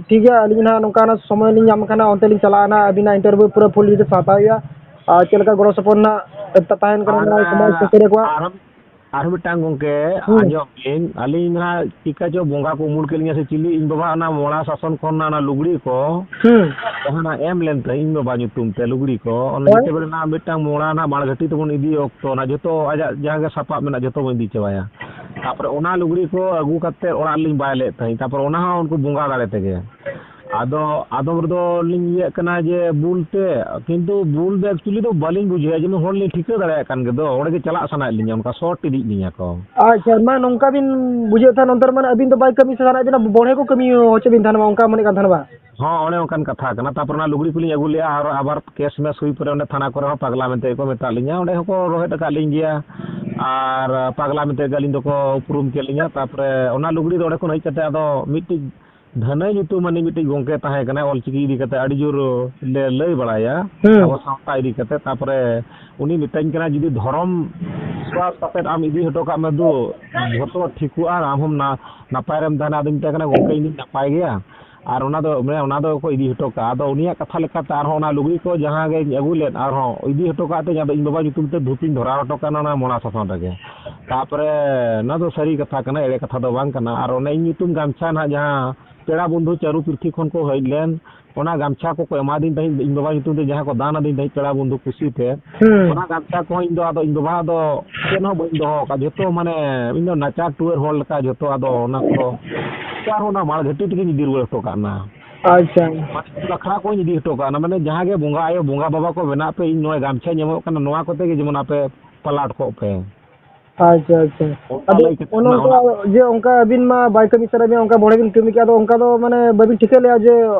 ᱴᱷᱤᱠ ᱜᱮᱭᱟ, ᱟᱹᱞᱤᱧ ᱱᱟᱦᱟᱜ ᱱᱚᱝᱠᱟᱱᱟᱜ ᱥᱚᱢᱚᱭ ᱞᱤᱧ ᱧᱟᱢ ᱠᱷᱟᱱ ᱚᱱᱛᱮ ᱞᱤᱧ ᱪᱟᱞᱟᱜᱼᱟ ᱱᱟᱦᱟᱜ, ᱟᱹᱵᱤᱱᱟᱜ interview ᱯᱩᱨᱟᱹ full details ᱦᱟᱛᱟᱣ ᱦᱩᱭᱩᱜᱼᱟ᱾ ᱟᱨ ᱪᱮᱫ ᱞᱮᱠᱟ ᱜᱚᱲᱚ ᱥᱚᱯᱚᱦᱚᱫ ᱱᱟᱦᱟᱜ ᱛᱟᱦᱮᱱ ᱠᱟᱱᱟ ᱟᱨ, ᱱᱚᱣᱟ ᱥᱚᱢᱟᱡᱽ ᱥᱩᱥᱟᱹᱨᱤᱭᱟᱹ ᱠᱚᱣᱟᱜ? ᱟᱨ, ᱟᱨ ᱢᱤᱫᱴᱟᱝ ᱜᱚᱝᱠᱮ ᱦᱩᱸ᱾ ᱟᱸᱡᱚᱢ ᱵᱤᱱ, ᱟᱹᱞᱤᱧ ᱱᱟᱦᱟᱜ ᱪᱤᱠᱟ ᱪᱚ ᱵᱚᱸᱜᱟ ᱠᱚ ᱩᱢᱩᱞ ᱠᱮᱫ ᱞᱤᱧᱟ ᱥᱮ ᱪᱤᱞᱤ, ᱤᱧ ᱵᱟᱵᱟ ᱚᱱᱟ ᱢᱚᱲᱟ ᱥᱟᱥᱚᱱ ᱠᱷᱚᱱ ᱚᱱᱟ ᱞᱩᱜᱽᱲᱤ ᱠᱚ ᱦᱩᱸ᱾ ᱡᱟᱦᱟᱱᱟᱜ ᱮᱢ ᱞᱮᱱ ᱛᱟᱹᱧ ᱤᱧ ᱵᱟᱵᱟ ᱧᱩᱛᱩᱢ ᱛᱮ ᱞᱩᱜᱽᱲᱤ ᱠᱚ, ᱚᱱᱟ ᱦᱳᱭ᱾ ᱡᱮᱛᱮ ᱵᱮᱞᱮ ᱱᱟᱦᱟᱜ ᱢᱤᱫᱴᱟᱝ ᱢᱚᱲᱟ ᱱᱟᱦᱟᱜ ᱢᱟᱲᱜᱷᱟᱴᱤ ᱛᱮᱵᱚᱱ ᱤᱫᱤ ᱚᱠᱛᱚ, ᱚᱱᱟ ᱡᱚᱛᱚ ᱟᱡᱟᱜ ᱡᱟᱦᱟᱸ ᱜᱮ ᱥᱟᱯᱟᱵ ᱢᱮᱱᱟᱜ ᱡᱚᱛᱚ ᱵᱚᱱ ᱤᱫᱤ ᱪᱟᱵᱟᱭᱟ᱾ ᱛᱟᱯᱚᱨᱮ ᱚᱱᱟ ᱞᱩᱜᱽᱲᱤ ᱠᱚ ᱟᱹᱜᱩ ᱠᱟᱛᱮ ᱚᱲᱟᱜ ᱨᱮᱞᱤᱧ ᱵᱟᱭ ᱞᱮᱫ ᱛᱟᱦᱮᱸᱫ, ᱛᱟᱯᱚᱨᱮ ᱚᱱᱟ ᱦᱚᱸ ᱩᱱᱠᱩ ᱵᱚᱸᱜᱟ ᱫᱟᱲᱮ ᱛᱮᱜᱮ᱾ ᱟᱫᱚ ᱟᱫᱚᱢ ᱨᱮᱫᱚ ᱞᱤᱧ ᱤᱭᱟᱹᱜ ᱠᱟᱱᱟ ᱡᱮ ᱵᱩᱞ ᱛᱮ, ᱠᱤᱱᱛᱩ ᱵᱩᱞ ᱫᱚ actually ᱫᱚ ᱵᱟᱹᱞᱤᱧ ᱵᱩᱡᱷᱟᱹᱣᱟ, ᱡᱮᱢᱚᱱ ᱦᱚᱲ ᱞᱤᱧ ᱴᱷᱤᱠᱟᱹ ᱫᱟᱲᱮᱭᱟᱜ ᱠᱟᱱ ᱜᱮ ᱫᱚ, ᱚᱸᱰᱮ ᱜᱮ ᱪᱟᱞᱟᱜ ᱥᱟᱱᱟᱭᱮᱫ ᱞᱤᱧᱟ, ᱚᱱᱠᱟ ᱥᱚᱴ ᱤᱫᱤᱭᱮᱫ ᱞᱤᱧᱟ ᱠᱚ᱾ ᱟᱪᱪᱷᱟ, ᱢᱟ ᱱᱚᱝᱠᱟ ᱵᱤᱱ ᱵᱩᱡᱷᱟᱹᱣ ᱛᱟᱦᱮᱱ, ᱚᱱᱛᱮ ᱨᱮ ᱢᱟᱱᱮ ᱟᱹᱵᱤᱱ ᱫᱚ ᱵᱟᱭ ᱠᱟᱹᱢᱤ ᱥᱟᱱᱟᱭᱮᱫ ᱵᱤᱱᱟ, ᱵᱚᱲᱦᱮ ᱠᱚ ᱠᱟᱹᱢᱤ ᱦᱚᱪᱚ ᱵᱤᱱ ᱛᱟᱦᱮᱱᱟ, ᱚᱱᱠᱟ ᱢᱚᱱᱮᱜ ᱠᱟᱱ ᱛᱟᱦᱮᱱᱟ ᱵᱟ? ᱦᱚᱸ, ᱚᱱᱮ ᱚᱱᱠᱟᱱ ᱠᱟᱛᱷᱟ ᱠᱟᱱᱟ᱾ ᱛᱟᱯᱚᱨ ᱚᱱᱟ ᱞᱩᱜᱽᱲᱤ ᱠᱚᱞᱤᱧ ᱟᱹᱜᱩ ᱞᱮᱜᱼᱟ, ᱟᱨ ᱟᱵᱟᱨ ᱠᱮᱥ ᱢᱮᱥ ᱦᱩᱭ ᱯᱚᱨᱮ ᱚᱸᱰᱮ ᱛᱷᱟᱱᱟ ᱠᱚᱨᱮ ᱦᱚᱸ ᱯᱟᱜᱽᱞᱟ ᱢᱮᱱᱛᱮ ᱜᱮᱠᱚ ᱢᱮᱛᱟᱜ ᱞᱤᱧᱟ, ᱚᱸᱰᱮ ᱦᱚᱸᱠᱚ ᱨᱚᱦᱮᱫ ᱟᱠᱟᱫ ᱞᱤᱧ ᱜᱮᱭᱟ᱾ ᱟᱨ ᱯᱟᱜᱽᱞᱟ ᱢᱮᱱᱛᱮ ᱜᱮ ᱟᱹᱞᱤᱧ ᱫᱚᱠᱚ ᱩᱯᱨᱩᱢ ᱠᱮᱫ ᱞᱤᱧᱟ᱾ ᱛᱟᱯᱚᱨᱮ ᱚᱱᱟ ᱞᱩᱜᱽᱲᱤ ᱫᱚ ᱚᱸᱰᱮ ᱠᱷᱚᱱ ᱦᱮᱡ ᱠᱟᱛᱮ ᱟᱫᱚ ᱢᱤᱫᱴᱤᱡ ᱫᱷᱟᱹᱱᱟᱹᱭ ᱧᱩᱛᱩᱢᱟᱱᱤᱡ ᱢᱤᱫᱴᱤᱡ ᱜᱚᱢᱠᱮ ᱛᱟᱦᱮᱸ ᱠᱟᱱᱟᱭ, ᱚᱞᱪᱤᱠᱤ ᱤᱫᱤ ᱠᱟᱛᱮ ᱟᱹᱰᱤ ᱡᱳᱨ ᱞᱮ ᱞᱟᱹᱭ ᱵᱟᱲᱟᱭᱟ, ᱦᱩᱸ᱾ ᱟᱵᱚ ᱥᱟᱶᱛᱟ ᱤᱫᱤ ᱠᱟᱛᱮ᱾ ᱛᱟᱯᱚᱨᱮ ᱩᱱᱤ ᱢᱮᱛᱟᱹᱧ ᱠᱟᱱᱟ, "ᱡᱩᱫᱤ ᱫᱷᱚᱨᱚᱢ ᱵᱤᱥᱣᱟᱥ ᱠᱟᱛᱮ ᱟᱢ ᱤᱫᱤ ᱦᱚᱴᱚ ᱠᱟᱜ ᱢᱮ ᱫᱩ, ᱡᱷᱚᱛᱚ ᱴᱷᱤᱠᱚᱜᱼᱟ, ᱟᱢ ᱦᱚᱸᱢ ᱱᱟ-, ᱱᱟᱯᱟᱭ ᱨᱮᱢ ᱛᱟᱦᱮᱱᱟ᱾" ᱟᱫᱚᱧ ᱢᱮᱛᱟᱭ ᱠᱟᱱᱟ, "ᱜᱚᱢᱠᱮ, ᱤᱧ ᱫᱩᱧ ᱱᱟᱯᱟᱭ ᱜᱮᱭᱟ, ᱟᱨ ᱚᱱᱟ ᱫᱚ, ᱢᱟᱱᱮ, ᱚᱱᱟ ᱫᱚ ᱠᱚ ᱤᱫᱤ ᱦᱚᱴᱚ ᱠᱟᱜᱼᱟ᱾" ᱟᱫᱚ ᱩᱱᱤᱭᱟᱜ ᱠᱟᱛᱷᱟ ᱞᱮᱠᱟᱛᱮ ᱟᱨᱦᱚᱸ ᱚᱱᱟ ᱞᱩᱜᱽᱲᱤ ᱠᱚ ᱡᱟᱦᱟᱸ ᱜᱮᱧ ᱟᱹᱜᱩ ᱞᱮᱫ, ᱟᱨᱦᱚᱸ ᱤᱫᱤ ᱦᱚᱴᱚ ᱠᱟᱜ ᱛᱮ, ᱟᱫᱚ ᱤᱧ ᱵᱟᱵᱟ ᱧᱩᱛᱩᱢ ᱛᱮ ᱫᱷᱩᱯᱤᱧ ᱫᱷᱚᱨᱟᱣ ᱦᱚᱴᱚ ᱠᱟᱜᱼᱟ ᱚᱱᱟ ᱢᱚᱲᱟ ᱥᱟᱥᱚᱱ ᱨᱮᱜᱮ᱾ ᱛᱟᱯᱚᱨᱮ ᱱᱚᱣᱟ ᱫᱚ ᱥᱟᱹᱨᱤ ᱠᱟᱛᱷᱟ ᱠᱟᱱᱟ, ᱮᱲᱮ ᱠᱟᱛᱷᱟ ᱫᱚ ᱵᱟᱝ ᱠᱟᱱᱟ᱾ ᱟᱨ ᱚᱱᱮ ᱤᱧ ᱧᱩᱛᱩᱢ ᱜᱟᱢᱪᱷᱟ ᱱᱟᱦᱟᱜ ᱡᱟᱦᱟᱸ ᱯᱮᱲᱟ ᱵᱚᱱᱫᱷᱩ ᱪᱟᱹᱨᱩ ᱯᱤᱨᱛᱷᱤ ᱠᱷᱚᱱ ᱠᱚ ᱦᱮᱡ ᱞᱮᱱ, ᱚᱱᱟ ᱜᱟᱢᱪᱷᱟ ᱠᱚᱠᱚ ᱮᱢᱟᱫᱤᱧ ᱛᱟᱦᱮᱸᱫ, ᱤᱧ ᱵᱟᱵᱟ ᱧᱩᱛᱩᱢ ᱛᱮ ᱡᱟᱦᱟᱸ ᱠᱚ ᱫᱟᱱ ᱟᱹᱫᱤᱧ ᱛᱟᱦᱮᱸᱫ ᱯᱮᱲᱟ ᱵᱚᱱᱫᱷᱩ ᱠᱩᱥᱤ ᱛᱮ, ᱦᱩᱸ᱾ ᱚᱱᱟ ᱜᱟᱢᱪᱷᱟ ᱠᱚᱦᱚᱸ ᱤᱧ ᱫᱚ ᱟᱫᱚ ᱤᱧ ᱵᱟᱵᱟ ᱫᱚ ᱪᱮᱫ ᱦᱚᱸ ᱵᱟᱹᱧ ᱫᱚᱦᱚ ᱟᱠᱟᱫ, ᱡᱷᱚᱛᱚ ᱢᱟᱱᱮ ᱤᱧ ᱫᱚ ᱱᱟᱪᱟᱨ ᱴᱩᱣᱟᱹᱨ ᱦᱚᱲ ᱞᱮᱠᱟ ᱡᱷᱚᱛᱚ ᱟᱫᱚ ᱚᱱᱟ ᱠᱚ ᱟᱨᱦᱚᱸ ᱚᱱᱟ ᱢᱟᱲ ᱜᱷᱟᱹᱴᱤ ᱛᱮᱜᱤᱧ ᱤᱫᱤ ᱨᱩᱣᱟᱹᱲ ᱦᱚᱴᱚ ᱠᱟᱜ ᱱᱟ᱾ ᱟᱪᱪᱷᱟ᱾ ᱢᱟᱱᱮ ᱵᱟᱠᱷᱨᱟ ᱠᱚᱧ ᱤᱫᱤ ᱦᱚᱴᱚ ᱠᱟᱜ ᱱᱟ, ᱢᱟᱱᱮ ᱡᱟᱦᱟᱸ ᱜᱮ ᱵᱚᱸᱜᱟ ᱟᱭᱳ, ᱵᱚᱸᱜᱟ ᱵᱟᱵᱟ ᱠᱚ ᱵᱮᱱᱟᱜ ᱯᱮ, ᱤᱧ ᱱᱚᱣᱟ ᱜᱟᱢᱪᱷᱟᱧ ᱮᱢᱚᱜ ᱠᱟᱱᱟ, ᱱᱚᱣᱟ ᱠᱚᱛᱮ ᱜᱮ ᱡᱮᱢᱚᱱ ᱟᱯᱮ ᱯᱟᱞᱟᱴ ᱠᱚᱜ ᱯᱮ᱾ ᱟᱪᱪᱷᱟ, ᱟᱪᱪᱷᱟ᱾ ᱚᱱᱠᱟ ᱟᱫᱚ ᱞᱟᱹᱭ ᱠᱟᱛᱮ ᱚᱱᱮ ᱚᱱᱟ, ᱚᱱᱠᱟ ᱚᱱᱟ ᱡᱮ ᱚᱱᱠᱟ ᱟᱹᱵᱤᱱ ᱢᱟ ᱵᱟᱭ ᱠᱟᱹᱢᱤ ᱥᱟᱱᱟᱭᱮᱫ ᱵᱤᱱᱟ, ᱚᱱᱠᱟ ᱵᱚᱲᱦᱮ ᱵᱤᱱ ᱠᱟᱹᱢᱤ ᱠᱮᱫᱟ, ᱟᱫᱚ ᱚᱱᱠᱟ ᱫᱚ ᱢᱟᱱᱮ ᱵᱟᱹᱵᱤᱱ ᱴᱷᱤᱠᱟᱹ ᱞᱮᱫᱼᱟ ᱡᱮ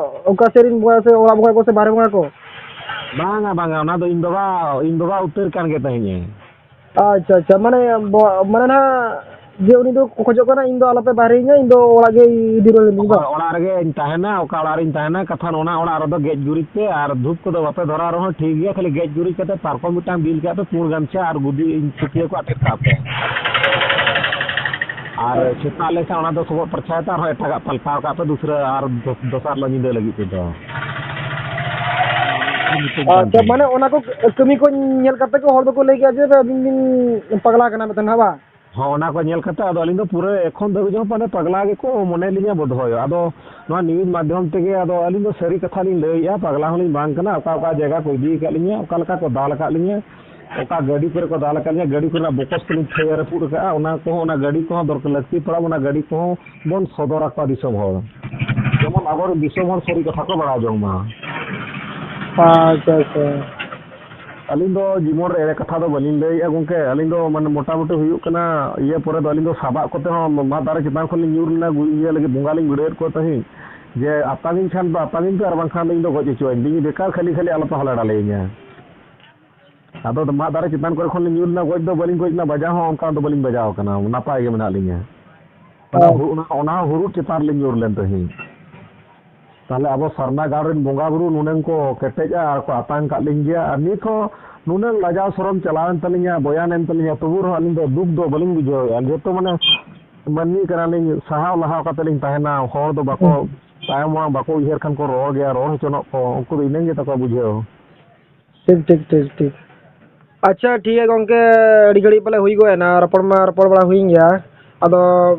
ᱚᱠᱟ ᱥᱮᱫ ᱨᱮᱱ ᱵᱚᱸᱜᱟ ᱥᱮ ᱚᱲᱟᱜ ᱵᱚᱸᱜᱟ ᱠᱚ ᱥᱮ ᱵᱟᱦᱨᱮ ᱵᱚᱸᱜᱟ ᱠᱚ? ᱵᱟᱝᱟ, ᱵᱟᱝᱟ, ᱚᱱᱟ ᱫᱚ ᱤᱧ ᱵᱟᱵᱟ, ᱤᱧ ᱵᱟᱵᱟ ᱩᱛᱟᱹᱨ ᱠᱟᱱ ᱜᱮ ᱛᱟᱦᱮᱸᱧ᱾ ᱟᱪᱪᱷᱟ, ᱟᱪᱪᱷᱟ, ᱢᱟᱱᱮ ᱵᱚ-, ᱢᱟᱱᱮ ᱱᱟᱦᱟᱜ ᱡᱮ ᱩᱱᱤ ᱫᱚ ᱠᱚ ᱠᱷᱚᱡᱚᱜ ᱠᱟᱱᱟ, ᱤᱧ ᱫᱚ ᱟᱞᱚᱯᱮ ᱵᱟᱦᱨᱮᱧᱟ, ᱤᱧ ᱫᱚ ᱚᱲᱟᱜ ᱜᱮ ᱤᱫᱤ ᱨᱩᱣᱟᱹᱲ ᱞᱤᱧ ᱦᱳᱭ, ᱫᱚ᱾ ᱚᱲᱟᱜ ᱨᱮᱜᱮ ᱤᱧ ᱛᱟᱦᱮᱱᱟ, ᱚᱠᱟ ᱚᱲᱟᱜ ᱨᱤᱧ ᱛᱟᱦᱮᱱᱟ, ᱠᱟᱛᱷᱟ ᱚᱱᱟ ᱚᱲᱟᱜ ᱨᱮᱫᱚ ᱜᱮᱡ ᱜᱩᱨᱤᱡ ᱯᱮ ᱟᱨ ᱫᱷᱩᱯ ᱠᱚᱫᱚ ᱵᱟᱯᱮ ᱫᱷᱚᱨᱟᱣ ᱨᱮᱦᱚᱸ ᱴᱷᱤᱠ ᱜᱮᱭᱟ, ᱠᱷᱟᱹᱞᱤ ᱜᱮᱡ ᱜᱩᱨᱤᱡ ᱠᱟᱛᱮ ᱯᱟᱨᱠᱚᱢ ᱢᱤᱫᱴᱟᱝ ᱵᱤᱞ ᱠᱟᱜ ᱯᱮ, ᱯᱩᱸᱲ ᱜᱟᱢᱪᱷᱟ ᱟᱨ ᱜᱩᱫᱤ ᱤᱧ ᱯᱷᱟᱹᱛᱭᱟᱹ ᱠᱚ ᱟᱴᱮᱫ ᱠᱟᱜ ᱯᱮ᱾ ᱟᱨ ᱥᱮᱛᱟᱜ ᱞᱮᱱᱠᱷᱟᱱ ᱚᱱᱟ ᱫᱚ ᱥᱚᱵᱚᱜ ᱯᱟᱨᱪᱷᱟᱭ ᱛᱮ ᱟᱨᱦᱚᱸ ᱮᱴᱟᱜᱟᱜ ᱯᱟᱞᱴᱟᱣ ᱠᱟᱜ ᱯᱮ ᱫᱩᱥᱨᱟᱹ ᱟᱨ ᱫᱚ-, ᱫᱚᱥᱟᱨ ᱦᱤᱞᱳᱜ ᱧᱤᱫᱟᱹ ᱞᱟᱹᱜᱤᱫ ᱛᱮᱫᱚ᱾ ᱟᱪᱪᱷᱟ, ᱢᱟᱱᱮ ᱚᱱᱟ ᱠᱚ ᱠᱟᱹᱢᱤ ᱠᱚ ᱧᱮᱞ ᱠᱟᱛᱮ ᱠᱚ ᱦᱚᱲ ᱫᱚᱠᱚ ᱞᱟᱹᱭ ᱜᱮᱭᱟ ᱡᱮ ᱟᱹᱵᱤᱱ ᱵᱤᱱ ᱯᱟᱜᱽᱞᱟ ᱠᱟᱱᱟ ᱢᱤᱫᱴᱮᱱ, ᱦᱮᱸ ᱵᱟᱝ? ᱦᱚᱸ, ᱚᱱᱟ ᱠᱚ ᱧᱮᱞ ᱠᱟᱛᱮ ᱟᱫᱚ ᱟᱹᱞᱤᱧ ᱫᱚ ᱯᱩᱨᱟᱹ ᱮᱠᱷᱚᱱ ᱫᱷᱟᱹᱵᱤᱡ ᱦᱚᱸ ᱢᱟᱱᱮ ᱯᱟᱜᱽᱞᱟ ᱜᱮᱠᱚ ᱢᱚᱱᱮ ᱞᱤᱧᱟ ᱵᱳᱫᱷᱚᱭ᱾ ᱟᱫᱚ ᱱᱚᱣᱟ news ᱢᱟᱫᱽᱫᱷᱚᱢ ᱛᱮᱜᱮ ᱟᱫᱚ ᱟᱹᱞᱤᱧ ᱫᱚ ᱥᱟᱹᱨᱤ ᱠᱟᱛᱷᱟ ᱞᱤᱧ ᱞᱟᱹᱭᱮᱫᱼᱟ, ᱯᱟᱜᱽᱞᱟ ᱦᱚᱸᱞᱤᱧ ᱵᱟᱝ ᱠᱟᱱᱟ᱾ ᱚᱠᱟ ᱚᱠᱟ ᱡᱟᱭᱜᱟ ᱠᱚ ᱤᱫᱤ ᱟᱠᱟᱫ ᱞᱤᱧᱟ, ᱚᱠᱟ ᱞᱮᱠᱟ ᱠᱚ ᱫᱟᱞ ᱟᱠᱟᱫ ᱞᱤᱧᱟ, ᱚᱠᱟ ᱜᱟᱹᱰᱤ ᱠᱚᱨᱮ ᱠᱚ ᱫᱟᱞ ᱟᱠᱟᱫ ᱞᱤᱧᱟ, ᱜᱟᱹᱰᱤ ᱠᱚᱨᱮᱱᱟᱜ ᱵᱚᱠᱚᱥ ᱠᱚᱞᱤᱧ ᱛᱷᱟᱹᱭᱟ ᱨᱟᱹᱯᱩᱫ ᱟᱠᱟᱫᱼᱟ, ᱚᱱᱟ ᱠᱚᱦᱚᱸ, ᱚᱱᱟ ᱜᱟᱹᱰᱤ ᱠᱚᱦᱚᱸ ᱫᱚᱨᱠᱟᱨ ᱞᱟᱹᱠᱛᱤ ᱯᱟᱲᱟᱜ, ᱚᱱᱟ ᱜᱟᱹᱰᱤ ᱠᱚᱦᱚᱸ ᱵᱚᱱ ᱥᱚᱫᱚᱨ ᱟᱠᱚᱣᱟ ᱫᱤᱥᱚᱢ ᱦᱚᱲ, ᱡᱮᱢᱚᱱ ᱟᱵᱚᱨᱮᱱ ᱫᱤᱥᱚᱢ ᱦᱚᱲ ᱥᱟᱹᱨᱤ ᱠᱟᱛᱷᱟ ᱠᱚ ᱵᱟᱲᱟᱭ ᱡᱚᱝ ᱢᱟ᱾ ᱟᱪᱪᱷᱟ, ᱟᱪᱪᱷᱟ᱾ ᱟᱹᱞᱤᱧ ᱫᱚ ᱡᱤᱵᱚᱱ ᱨᱮ ᱮᱲᱮ ᱠᱟᱛᱷᱟ ᱫᱚ ᱵᱟᱹᱞᱤᱧ ᱞᱟᱹᱭᱮᱫᱼᱟ ᱜᱚᱢᱠᱮ᱾ ᱟᱹᱞᱤᱧ ᱫᱚ ᱢᱟᱱᱮ ᱢᱚᱴᱟᱢᱩᱴᱤ ᱦᱩᱭᱩᱜ ᱠᱟᱱᱟ, ᱤᱭᱟᱹ ᱯᱚᱨᱮ ᱫᱚ ᱟᱹᱞᱤᱧ ᱫᱚ ᱥᱟᱵᱟᱜ ᱠᱚᱛᱮ ᱦᱚᱸ ᱢᱟᱫ ᱫᱟᱨᱮ ᱪᱮᱛᱟᱱ ᱠᱷᱚᱱ ᱞᱤᱧ ᱧᱩᱨ ᱞᱮᱱᱟ, ᱜᱩ-, ᱤᱭᱟᱹ ᱞᱟᱹᱜᱤᱫ ᱵᱚᱸᱜᱟ ᱞᱤᱧ ᱵᱟᱹᱲᱟᱹᱭᱮᱫ ᱠᱚ ᱛᱟᱦᱮᱸᱫ᱾ ᱡᱮ ᱟᱛᱟᱝᱤᱧ ᱠᱷᱟᱱ ᱫᱚ ᱟᱛᱟᱝᱤᱧ ᱯᱮ, ᱟᱨ ᱵᱟᱝᱠᱷᱟᱱ ᱫᱚ ᱤᱧ ᱫᱚ ᱜᱚᱡ ᱦᱚᱪᱚᱣᱟᱹᱧ ᱵᱤᱱ, ᱵᱮᱠᱟᱨ ᱠᱷᱟᱹᱞᱤ ᱠᱷᱟᱹᱞᱤ ᱟᱞᱚᱯᱮ ᱦᱟᱞᱮ ᱰᱟᱞᱮᱭᱟᱹᱧᱟ᱾ ᱟᱫᱚ ᱢᱟᱫ ᱫᱟᱨᱮ ᱪᱮᱛᱟᱱ ᱠᱚᱨᱮ ᱠᱷᱚᱱ ᱞᱤᱧ ᱧᱩᱨ ᱞᱮᱱᱟ, ᱜᱚᱡ ᱫᱚ ᱵᱟᱹᱞᱤᱧ ᱜᱚᱡ ᱞᱮᱱᱟ, ᱵᱟᱡᱟᱣ ᱦᱚᱸ ᱚᱱᱠᱟ ᱫᱚ ᱵᱟᱹᱞᱤᱧ ᱵᱟᱡᱟᱣ ᱟᱠᱟᱱᱟ, ᱱᱟᱯᱟᱭ ᱜᱮ ᱢᱮᱱᱟᱜ ᱞᱤᱧᱟ᱾ ᱚᱱᱟ ᱦᱩ-, ᱚᱱᱟ, ᱚᱱᱟ ᱦᱚᱸ ᱦᱩᱨᱩᱫ ᱪᱮᱛᱟᱱ ᱨᱮᱞᱤᱧ ᱧᱩᱨ ᱞᱮᱱ ᱛᱟᱦᱮᱸᱫ᱾ ᱛᱟᱦᱞᱮ ᱟᱵᱚ ᱥᱟᱨᱱᱟ ᱜᱟᱲ ᱨᱮᱱ ᱵᱚᱸᱜᱟ ᱵᱩᱨᱩ ᱱᱩᱱᱟᱹᱝ ᱠᱚ ᱠᱮᱴᱮᱡᱼᱟ ᱟᱨ ᱠᱚ ᱟᱛᱟᱝ ᱠᱟᱜ ᱞᱤᱧ ᱜᱮᱭᱟ, ᱟᱨ ᱱᱤᱛ ᱦᱚᱸ ᱱᱩᱱᱟᱹᱝ ᱞᱟᱡᱟᱣ ᱥᱚᱨᱚᱢ ᱪᱟᱞᱟᱣᱮᱱ ᱛᱟᱹᱞᱤᱧᱟ, ᱵᱚᱭᱟᱱᱮᱱ ᱛᱟᱹᱞᱤᱧᱟ, ᱛᱚᱵᱩ ᱨᱮᱦᱚᱸ ᱟᱹᱞᱤᱧ ᱫᱚ ᱫᱩᱠ ᱫᱚ ᱵᱟᱹᱞᱤᱧ ᱵᱩᱡᱷᱟᱹᱣᱮᱫᱼᱟ᱾ ᱡᱮᱦᱮᱛᱩ ᱢᱟᱱᱮ ᱢᱟᱹᱱᱢᱤ ᱠᱟᱱᱟᱞᱤᱧ, ᱥᱟᱦᱟᱣ ᱞᱟᱦᱟᱣ ᱠᱟᱛᱮ ᱞᱤᱧ ᱛᱟᱦᱮᱱᱟ, ᱦᱚᱲ ᱫᱚ ᱵᱟᱠᱚ ᱦᱩᱸ᱾ ᱛᱟᱭᱚᱢ ᱢᱟᱲᱟᱝ ᱵᱟᱠᱚ ᱩᱭᱦᱟᱹᱨ ᱠᱷᱟᱱ ᱠᱚ ᱨᱚᱲ ᱜᱮᱭᱟ, ᱨᱚᱲ ᱦᱚᱪᱚᱱᱚᱜ ᱠᱚ, ᱩᱱᱠᱩ ᱫᱚ ᱤᱱᱟᱹᱝ ᱜᱮ ᱛᱟᱠᱚ ᱵᱩᱡᱷᱟᱹᱣ᱾ ᱴᱷᱤᱠ, ᱴᱷᱤᱠ, ᱴᱷᱤᱠ, ᱴᱷᱤᱠ᱾ ᱟᱪᱪᱷᱟ, ᱴᱷᱤᱠ ᱜᱮᱭᱟ ᱜᱚᱢᱠᱮ, ᱟᱹᱰᱤ ᱜᱷᱟᱹᱲᱤᱡ ᱯᱟᱞᱮ ᱦᱩᱭ ᱜᱚᱫ ᱮᱱᱟ, ᱨᱚᱯᱚᱲ ᱢᱟ ᱨᱚᱯᱚᱲ ᱵᱟᱲᱟ ᱦᱩᱭᱮᱱ ᱜᱮᱭᱟ, ᱟᱫᱚ